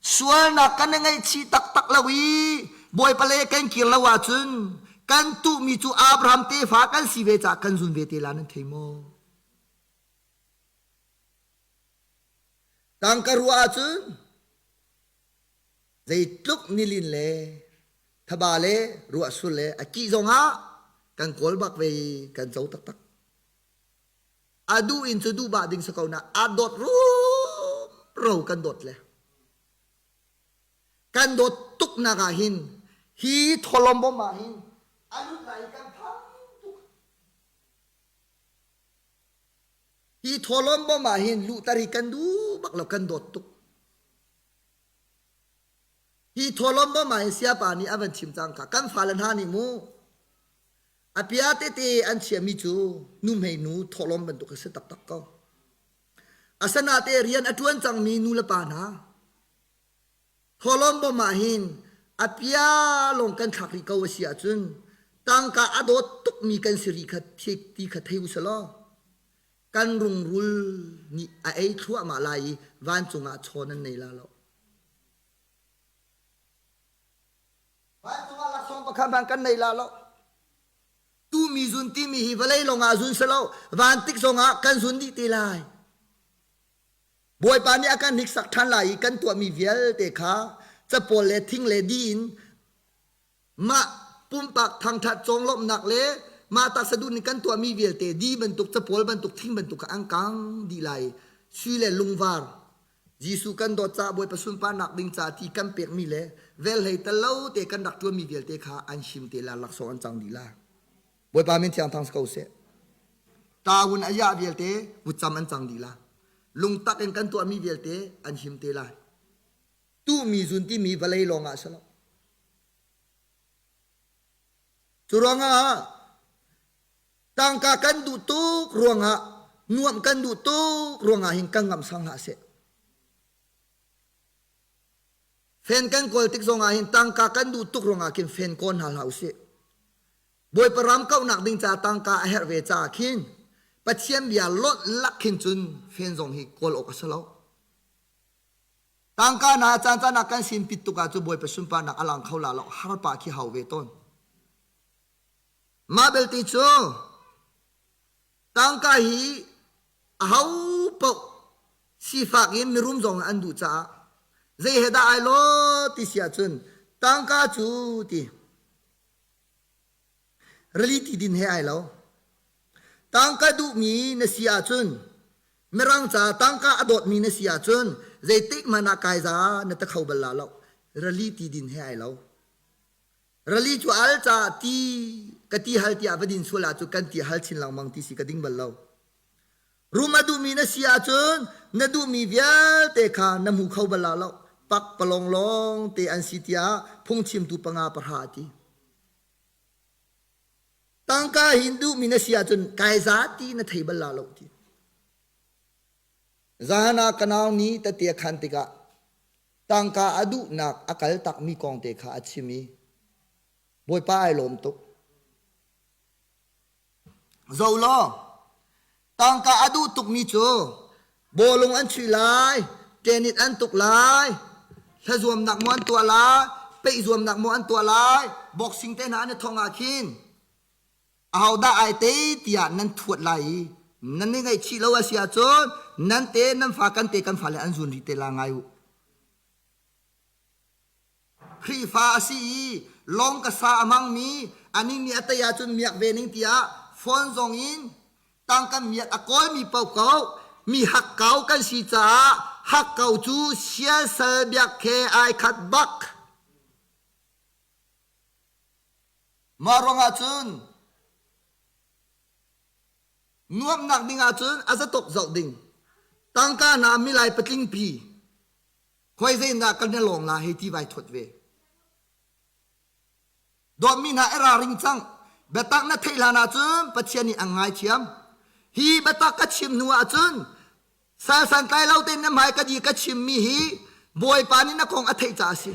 Sualnak kan i ngaihchih taktak lo i Bawipa le kan kir lo ahcun kan tuhmi cu Abraham tefa kan si ve caah kan zun ve te la nan thei maw? Tangka ruah ahcun zeitluk nilin le thaba le ruahsur le a kih zongah kan kawl bak ve i kan co taktak. A duh in cu duh bah ding si ko na a dawt rumro kan dawt le kan dawt tuk nak ah hin hi tholom bom ah hin a lut lai kan phang tuk. Hi tholom bom ah hin luhter hi kan duh bak lo kan dawt tuk. Hi tholom bom ah hin siapa nih a van chim cang kha kan fale hna nih mu A pia tete an chiahmi cu nuhmei nu thawhlawm bantuk a si taktak ko. Asanate rian a ṭuan cangmi nu le pa hna, thawhlawm bawm ah hin a pia lawng kan thlak rih ko a si ahcun tangka a dawt tukmi kan si rih kha ti kha thei u selaw kan rungrul nih a ei thluahmah lai i vancung ah chaw nan nei la lo. Vancung ah laksawng pakhat hmanh kan nei la lo. Tumi zun timi hi vawlei lawngah zun si lo, van tik zongah kan zun dih te lai. Bawipa nih a kan hniksak ṭhan lai i kan tuahmi vialte kha capawl le thing le di in mah pumpak thangṭhat cawnglawmhnak le mah taksa duh nih kan tuahmi vialte di bantuk capawl bantuk thing bantuk kha an kang dih lai. Sui le lungvar Jesuh kan dawt caah Bawipa sunparnak ding ca ti kan pekmi le velhlei tal lo te kan rak ṭuanmi vialte kha an him te la laksawng an cang dih la. Bawipa min thiang thang si ko seh. Tawun a iah vialte vutcam an cang dih la. Lungtak in kan tuahmi vialte an him te lai. Tuhmi zun timi vawlei lawng ah si lo. Cu ruangah Tangka kan duh tuk ruangah nuamh kan duh tuk ruangah hin kan ngamh sang hlah seh. Fen kan kawl tik zongah hin tangka kan duh tuk ruangah khin fen kawl hna hlah usih. Bawipa ram kauhnak ding ca tangka a herh ve caah khin Pathian bia lonh lak khin cun fen zong hi kawl awk a si lo. Tangka na caan caan ah kan sin pit tuk ah cu Bawipa sunparnak a lang kho la lo har pah khi hau ve tawn. Mah belte cu tangka hi aho paoh sifak in mirum zong an duh caah zei he dah ai law ti si ahcun tangka cu ti rili ti din he ai lo. Tangka duhmi na si ahcun mirang ca tangka a dawtmi na si ahcun zeitik hmanh ah kai za na ta kho bal la lo. Rili ti din he ai lo. Rali cu al caah ti ka ti hal tiah va din sual ahcun kan ti hal chin lengmang ti si ka ding bal lo. Rum a duhmi na si ahcun na duhmi vialte kha na hmu kho bal la lo. Pak palong lawng te an si tiah phungchimtu panga pahra a ti. Tangka hin duhmi na si ahcun kai za ti na thei bal la lo ti. Zahan ah ka nau nih tete a khan tikah Tangka a duhnak a kal takmi kong te kha a chim i Bawipa ai lawm tuk. Zo law, tangka a duh tukmi cu bawlung an chuih lai, tenit an tuk lai, hlazuamnak maw an tuah lai, peih zuamnak maw an tuah lai, boxing te hna an i thong ah khin ahodah ai tei tiah nan thuat lai i nan i ngaihchih lo a si ahcun nan te nan fa kan te kan fale an zun rih te la ngai u. Khrihfa a si i lawng ka sa a hmangmi anih nih a tei ahcun miak ve ning tiah phone zong in tangka miak a kawlmi paohpaoh mi hakkau kan si caah hakkau cu siasal biak he ai khat bak. Mah ruangah cun nuamhnak ding ahcun a zatok zoh ding. Tangka hna milai patlingpi khoi zeidah kan i lawng la hei ti vai thuat ve. Dawtmi hna i ralring cang. Biatak na theih hlan ahcun Pathian nih an ngaithiam. Hi biatak ka chim hnu ahcun sal santlai lo tein na hmai ka di ka chimmi hi Bawipa nih na kong a theih caah a si.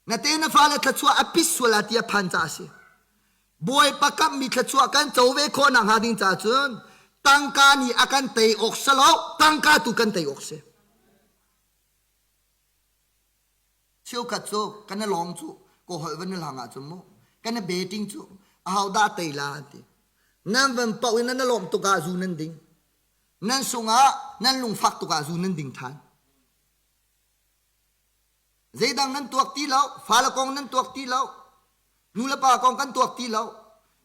Na te na fale thluachuah a pit sual ah ti a phan caah a si. Bawipa kamhmi thluachuah kan co ve khawh nakhnga ding caah cun tangka nih a kan tei awk si lo, tangka tu kan tei awk si. Cheukhat cu kan i lawng cu kaw holh van i hlang ahcun mu kan i betting cu ahodah tei la an ti. Nan van paoh in nan i lawmh tuk ah zu nan ding. Nan sungah nan lungfak tuk ah zu nan ding ṭhan. Zeidang nan tuak ti lo, fale kong nan tuak ti lo, nulepa kong kan tuak ti lo,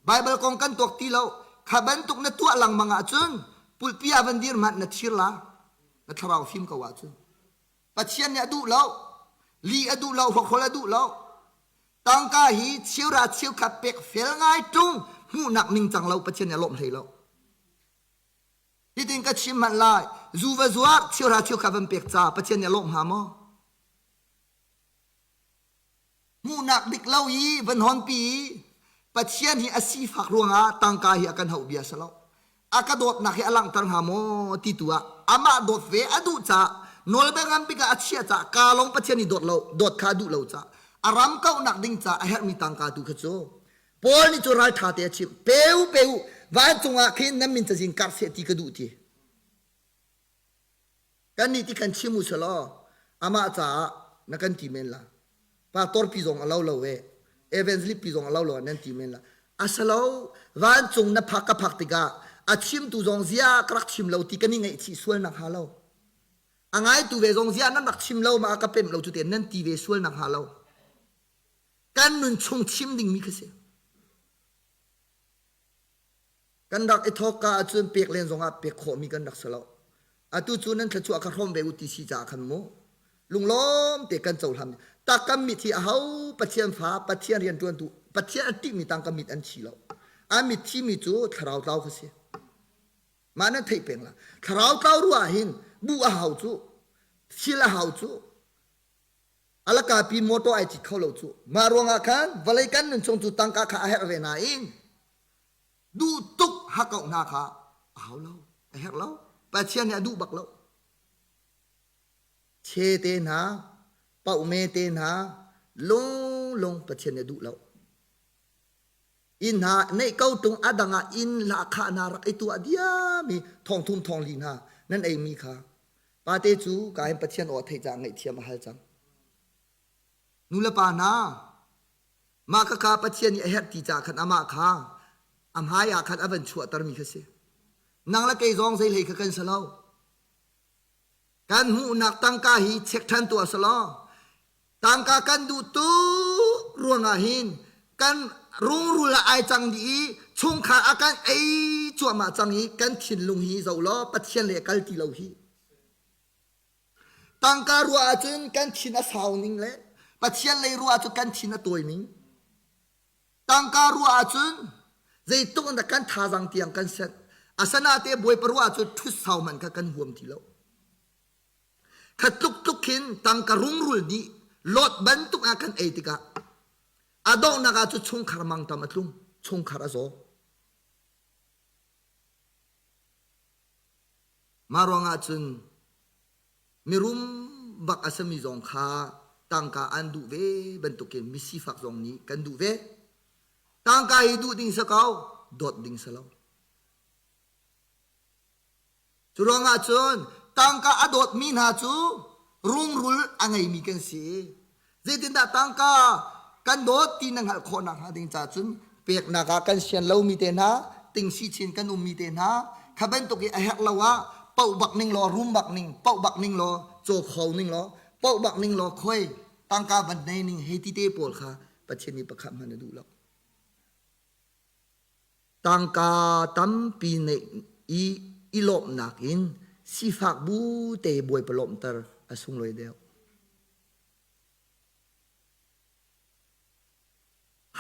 Baibal kong kan tuak ti lo. Kha bantuk na tuah lengmang ahcun pulpi ah van dir hmanh na thir la, na thlarau fim ko ahcun. Pathian nih a duh lo, li a duh lo, hrawkhrol a duh lo. Tangka hi cheura cheukhat pek fel ngai ṭung hmuhnak ningcang lo Pathian nih a lawmh hlei lo. Hitin ka chim hmanh lai, zu va zuar cheuhra cheukhat van pek ca Pathian nih a lawmh hnga maw? Hmuhnak dik lo i van honpi i Pathian hi a sifak ruangah tangka hi a kan hauh bia si lo. A ka dawtnak hi a langhter hnga maw ti tu ah amah dawt ve a duh caah nawlbia nganbik ah a chiah caah ka lawng Pathian nih dawt lo dawt kha a duh lo caah a ram kauhnak ding caah a herhmi tangka tu kha cu Paul nih cu ralṭha te a chimh. Pe u, pe u, vancung ah khin nan min cazin karh seh ti ka duh ti. Kannih ti khan chim u selaw amah caah na kan ti men la. Pastor pi zong a lo lo e, evangelist pi zong a lo lo nan ti men la. Asalo vancung na phak ka phak tikah a chimtu zong zia ka rak chim lo ti kan i ngaihchih sual nak hnga lo. A ngaitu ve zong zia nan rak chim lo ma ka pemh lo cu te nan ti ve sual nak hnga lo. Kan nun chung chim dingmi kha si. Kan rak i thawkka ahcun pek len zongah pek khawhmi kan rak si lo. Atu cu nan thluachuah kha hrawm ve u ti si caah khan mu. Lunglawm te kan cohlan. Tak kan mit hi aho Pathian fa, Pathian rianṭuantu, Pathian a ṭihmi tang kan mit an thi lo. An mit thimi cu thlarau tlau kha si. Mah nan theih peng la. Thlarau tlau ruah hin bu a hau cu, thil a hau cu, Alakapi motor ai cit kho lo cu. Mah ruangah khan vawlei kan nun chung cu tangka kha a herh ve nain duh tuk hakkauh hna kha a hau lo, a herh lo. Pathian nih a duh bak lo. Che te hna, pauhme te hna, lunglung Pathian nih a duh lo. Inn hna neih ko tung a dang ah inn lahkhah hna rak i tuah diam i thongthum thongli hna nan eimi kha Pate cu ka in Pathian aw theih caah ngaihthiam a hal cang. Nu le pa hna, mah khakha Pathian nih a herh ti caah khan amah kha a hmai ah khan a van chuahtermi kha si. Nang le kei zong zei hlei kha kan si lo. Kan hmuhnak tangka hi check ṭhan tuah si law tangka kan duh tuk ruangah hin kan rungrul ah ai cang dih i chungkhar a kan ei cuahmah cang i kan thinlung hi zoh law Pathian le kal ti lo hi. Tangka ruah ahcun kan thin a sau ning le Pathian lei ruah ahcun kan thin a tawi ning. Tangka ruah ahcun zeitluk in dah kan thazaang tiang kan set. Asanate Bawipa ruah ahcun ṭhut sau hmanh kha kan huam ti lo. Kha tluk tluk khin tangka rungrul nih lot bantuk ah kan ei tikah a donghnak ah cu chungkhar mangṭam a tlung, chungkhar a zaw. Mah ruangah cun mirum bak a simi zong kha tangka an duh ve bantukin misifak zong nih kan duh ve. Tangka hi duh ding si ko, dawt ding si lo. Cu ruangah cun tangka a dawtmi hna cu rungrul a ngeimi kan si. Zeitindah tangka kan dawt ti na hngalh khawh nakhnga ding ca cun peknak ah kan sian lomi te hna, tingsi chin kan ummi te hna, kha bantuk i a herh lo ah poh bak ning law rum bak ning, poh bak ning law caw kho ning law, poh bak ning law khoi tangka van nei ning hei ti te pawl kha Pathian nih pakhat hmanh a duh lo. Tangka tampi neih i i lawmhnak in sifak bu te Bawipa lawmhter a sunglawi deuh.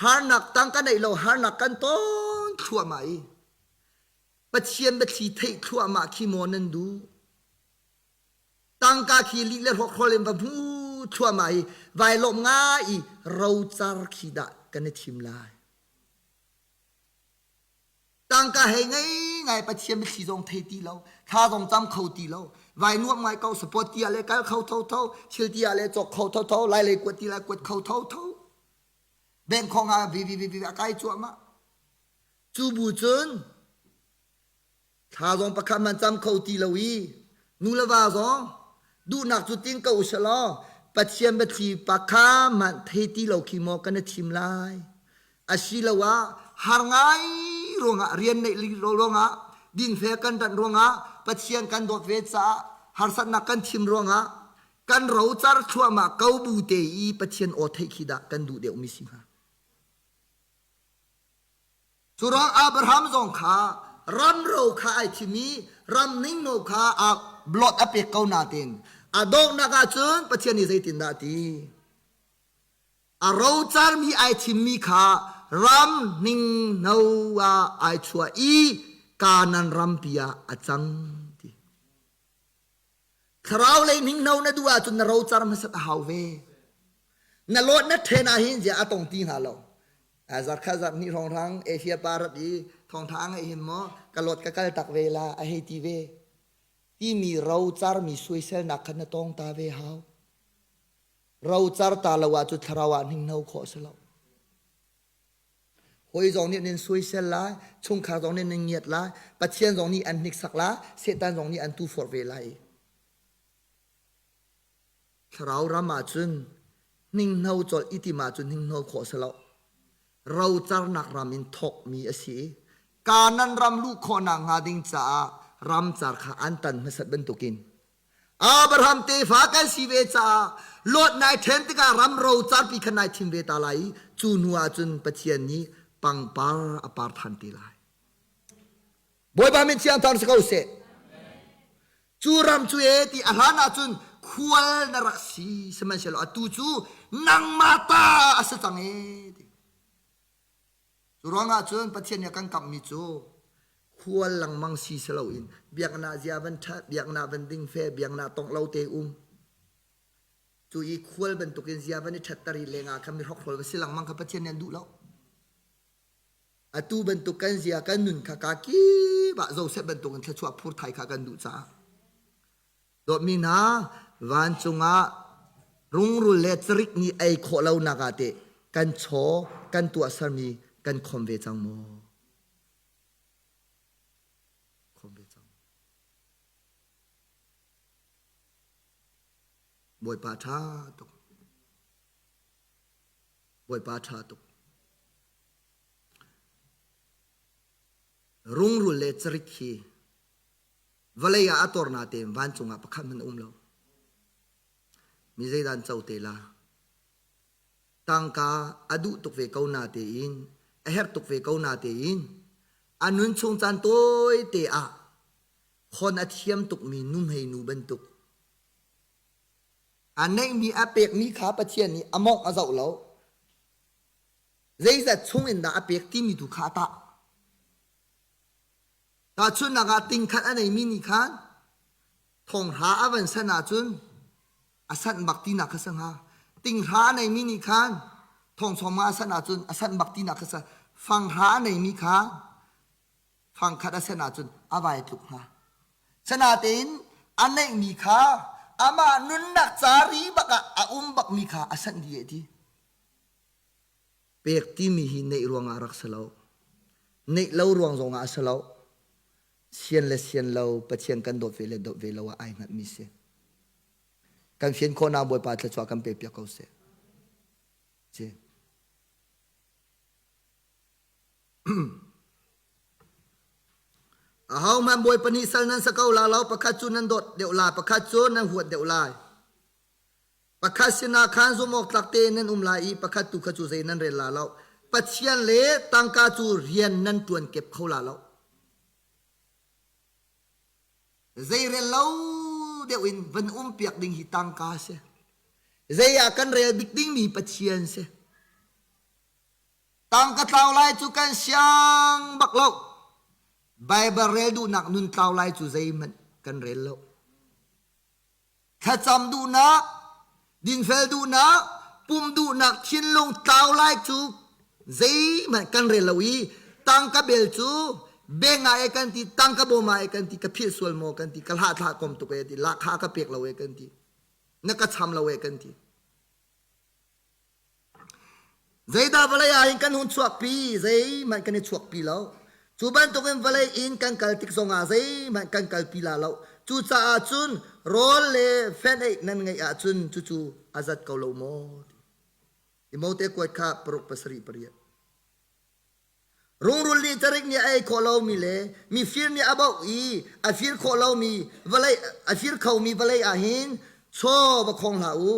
Harnak tangka neih lo harnak kan ton thluahmah i Pathian biathli theih thluahmah khi maw nan duh? Tangka khi lih le hrawkhrol in va hmu thluahmah i vai lawmh ngai i rocar khi dah kan i thim lai. Tangka hei ngei ngai Pathian mitthli zong thei ti lo, thla zong cam kho ti lo, vai nuam ngai ko support ti ah le kal kho tho tho, thil ti ah le cawk kho tho tho, lai lei kuat ti lai kuat kho tho tho. Bank khong ah vi vi vi vi a kai cuahmah. Cu bu cun Thla zong pakhat man cam kho ti lo i nu le va zong duhnak cu ting ko usih law Pathian biathli pakha hmanh thei ti lo khi maw kan i thim lai? Asiloah har ngai ruangah rian neih ruangah dinfel kan rat ruangah Pathian kan dawt ve caah harsatnak kan thim ruangah kan rocar thluahmah ko bu te i Pathian aw theih khi dah kan duh deuhmi si hnga? Cu ruang Abraham zong kha ram ro kha ai thim i ram ningno kha a blot a pek ko nain a donghnak ahcun Pathian nih zeitindah a ti? A rocarmi ai thimmi kha ram ningno ah ai chuah i Kanaan rampi ah a cang ti. Thlarau lei ningno na duh ahcun na rocar hmasat a hau ve. Na lawt na ṭhen ah hin zia a tong ti hnga lo. Zarkhat zarh hnih hrawnghrang Asia pa rat i thawngṭha a ngeih hin maw ka lawt ka kal tak ve la a hei ti ve. Timi rocarmi suaiselnak kha na tong ta ve hau. Rocar ta lo ahcun thlarau ah hninghno khawh a si lo. Hawi zong nih nan soisel lai, chungkhar zong nih nan ngiat lai, Pathian zong nih an hniksak lai, Satan zong nih an tuforh ve lai. Thlarau ram ahcun hninghno colh i tim ahcun hninghno khawh a si lo. Rocarnak ram in thawkmi a si i Kanan ram luh khawhnak hnga ding caah ramcar kha an tan hmasat bantukin Abraham tefa kan si ve caah Lot nai ṭhen tikah ram rocarpi kha nai thim ve ta lai i cu hnu ah cun Pathian nih pangpar a par ṭhan te lai. Bawipa min thiang thar si ko seh. Cu ram cu e ti a hlan ah cun khual na rak si sihmanhsehlaw atu cu nangmah ta a si cang e ti. Cu ruangah cun Pathian nih a kan kamhmi cu khual lengmang si si loin biaknak zia van ṭhat, biaknak van ding fe, biaknak tongh lo te um. Cu i khual bantukin zia van i ṭhatter i lengah khan mi hrokhrol va si lengmang kha Pathian nih an duh lo. Atu bantuk kan zia kan nun kha ka kip ah Joseph bantukin thluachuah phur thai kha kan duh caah Dawtmi hna, vancung ah rungrul le carik nih ei khawh lonak ah teh kan chaw kan tuahsermi kan khom ve cang maw? Khom ve cang. Bawipa ṭha tuk. Bawipa ṭha tuk. Rungrul le carik hi Vawlei ah a tor natein vancung ah pakhat hmanh a um lo. Mi zeidah an co te la? Tangka a duh tuk ve ko natein, a herh tuk ve ko natein, a nun chung caan tawite ah khon a thiam tukmi nuhmei nu bantuk a neihmi a pekmi kha Pathian nih a mawngh a zoh lo. Zeizat chung in dah a pek timi tu kha a tah. Tahchunhnak ah tingkhat a neimi nih khan thonghra a van sanh ahcun a sanh bak tinak kha si hnga. Tinghra a neimi nih khan thongchawm a sanh ahcun a sanh bak tinak kha si. Fanghra a neimi kha fangkhat a sanh ahcun a vai tluk hnga. Sanatein a neihmi kha amah nunnak ca ri bak ah a um bakmi kha a sanh dih ti. Pek timi hi neih ruangah rak si lo. Neih lo ruang zongah a si lo. Sian le sian lo Pathian kan dawt ve le dawt ve lo ah ai hngatmi si. Kan fian khawhnak Bawipa thluachuah kan pe piak ko seh. Ci. Ahohmanh Bawipa nih sal nan sa ko la lo, pakhat cu nan dawt deuh lai, pakhat cu nan huat deuh lai. Pakhat sinah khan zumhawktlak tein nan um lai i pakhat tu kha cu zei nan rel la lo. Pathian le tangka cu rian nan ṭuan kep kho la lo. Zei rel lo deuh in van um piak ding hi tangka a si. Zei ah kan rel bik dingmi Pathian si. Tangka tlau lai cu kan siang bak lo. Baibal rel duhnak nun tlau lai cu zeihmanh kan rel lo. Thlacam duhnak, dinfel duhnak, pum duhnak thinlung tlau lai cu zeihmanh kan rel lo i tangka bel cu beng ah e kan ti, tangka bawm ah e kan ti, ka philh sual maw kan ti, ka hlah thlah kom tuk e ti, lahkhah ka pek lo e kan ti, na ka cham lo e kan ti. Zeidah vawlei ah hin kan hun chuakpi? Zeihmanh kan i chuakpi lo. Cu bantukin vawlei in kan kal tik zongah zeihmanh kan kalpi la lo. Cucaah cun rawl le fenh-eih nan ngeih ahcun cucu a zat ko lo maw? Timote kuat kha paruk pasarih pariat. Rungrul nih carik nih a ei khawh lomi le mifir nih a bauh i a fir khawh lomi vawlei a fir khomi vawlei ah hin chaw va khong hlah u.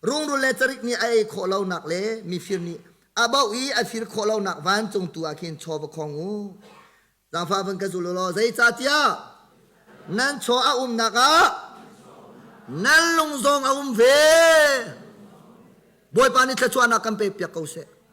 Rungrul le carik nih a ei khawh lonak le mifir nih a bauh i a fir khawh lonak vancung tu ah khin chaw va khong u. Zaangfah van ka zul u law zeicahtiah nan chaw a umnak ah nan lung zong a um ve. Bawipa nih thluachuahnak kan pek piak ko seh.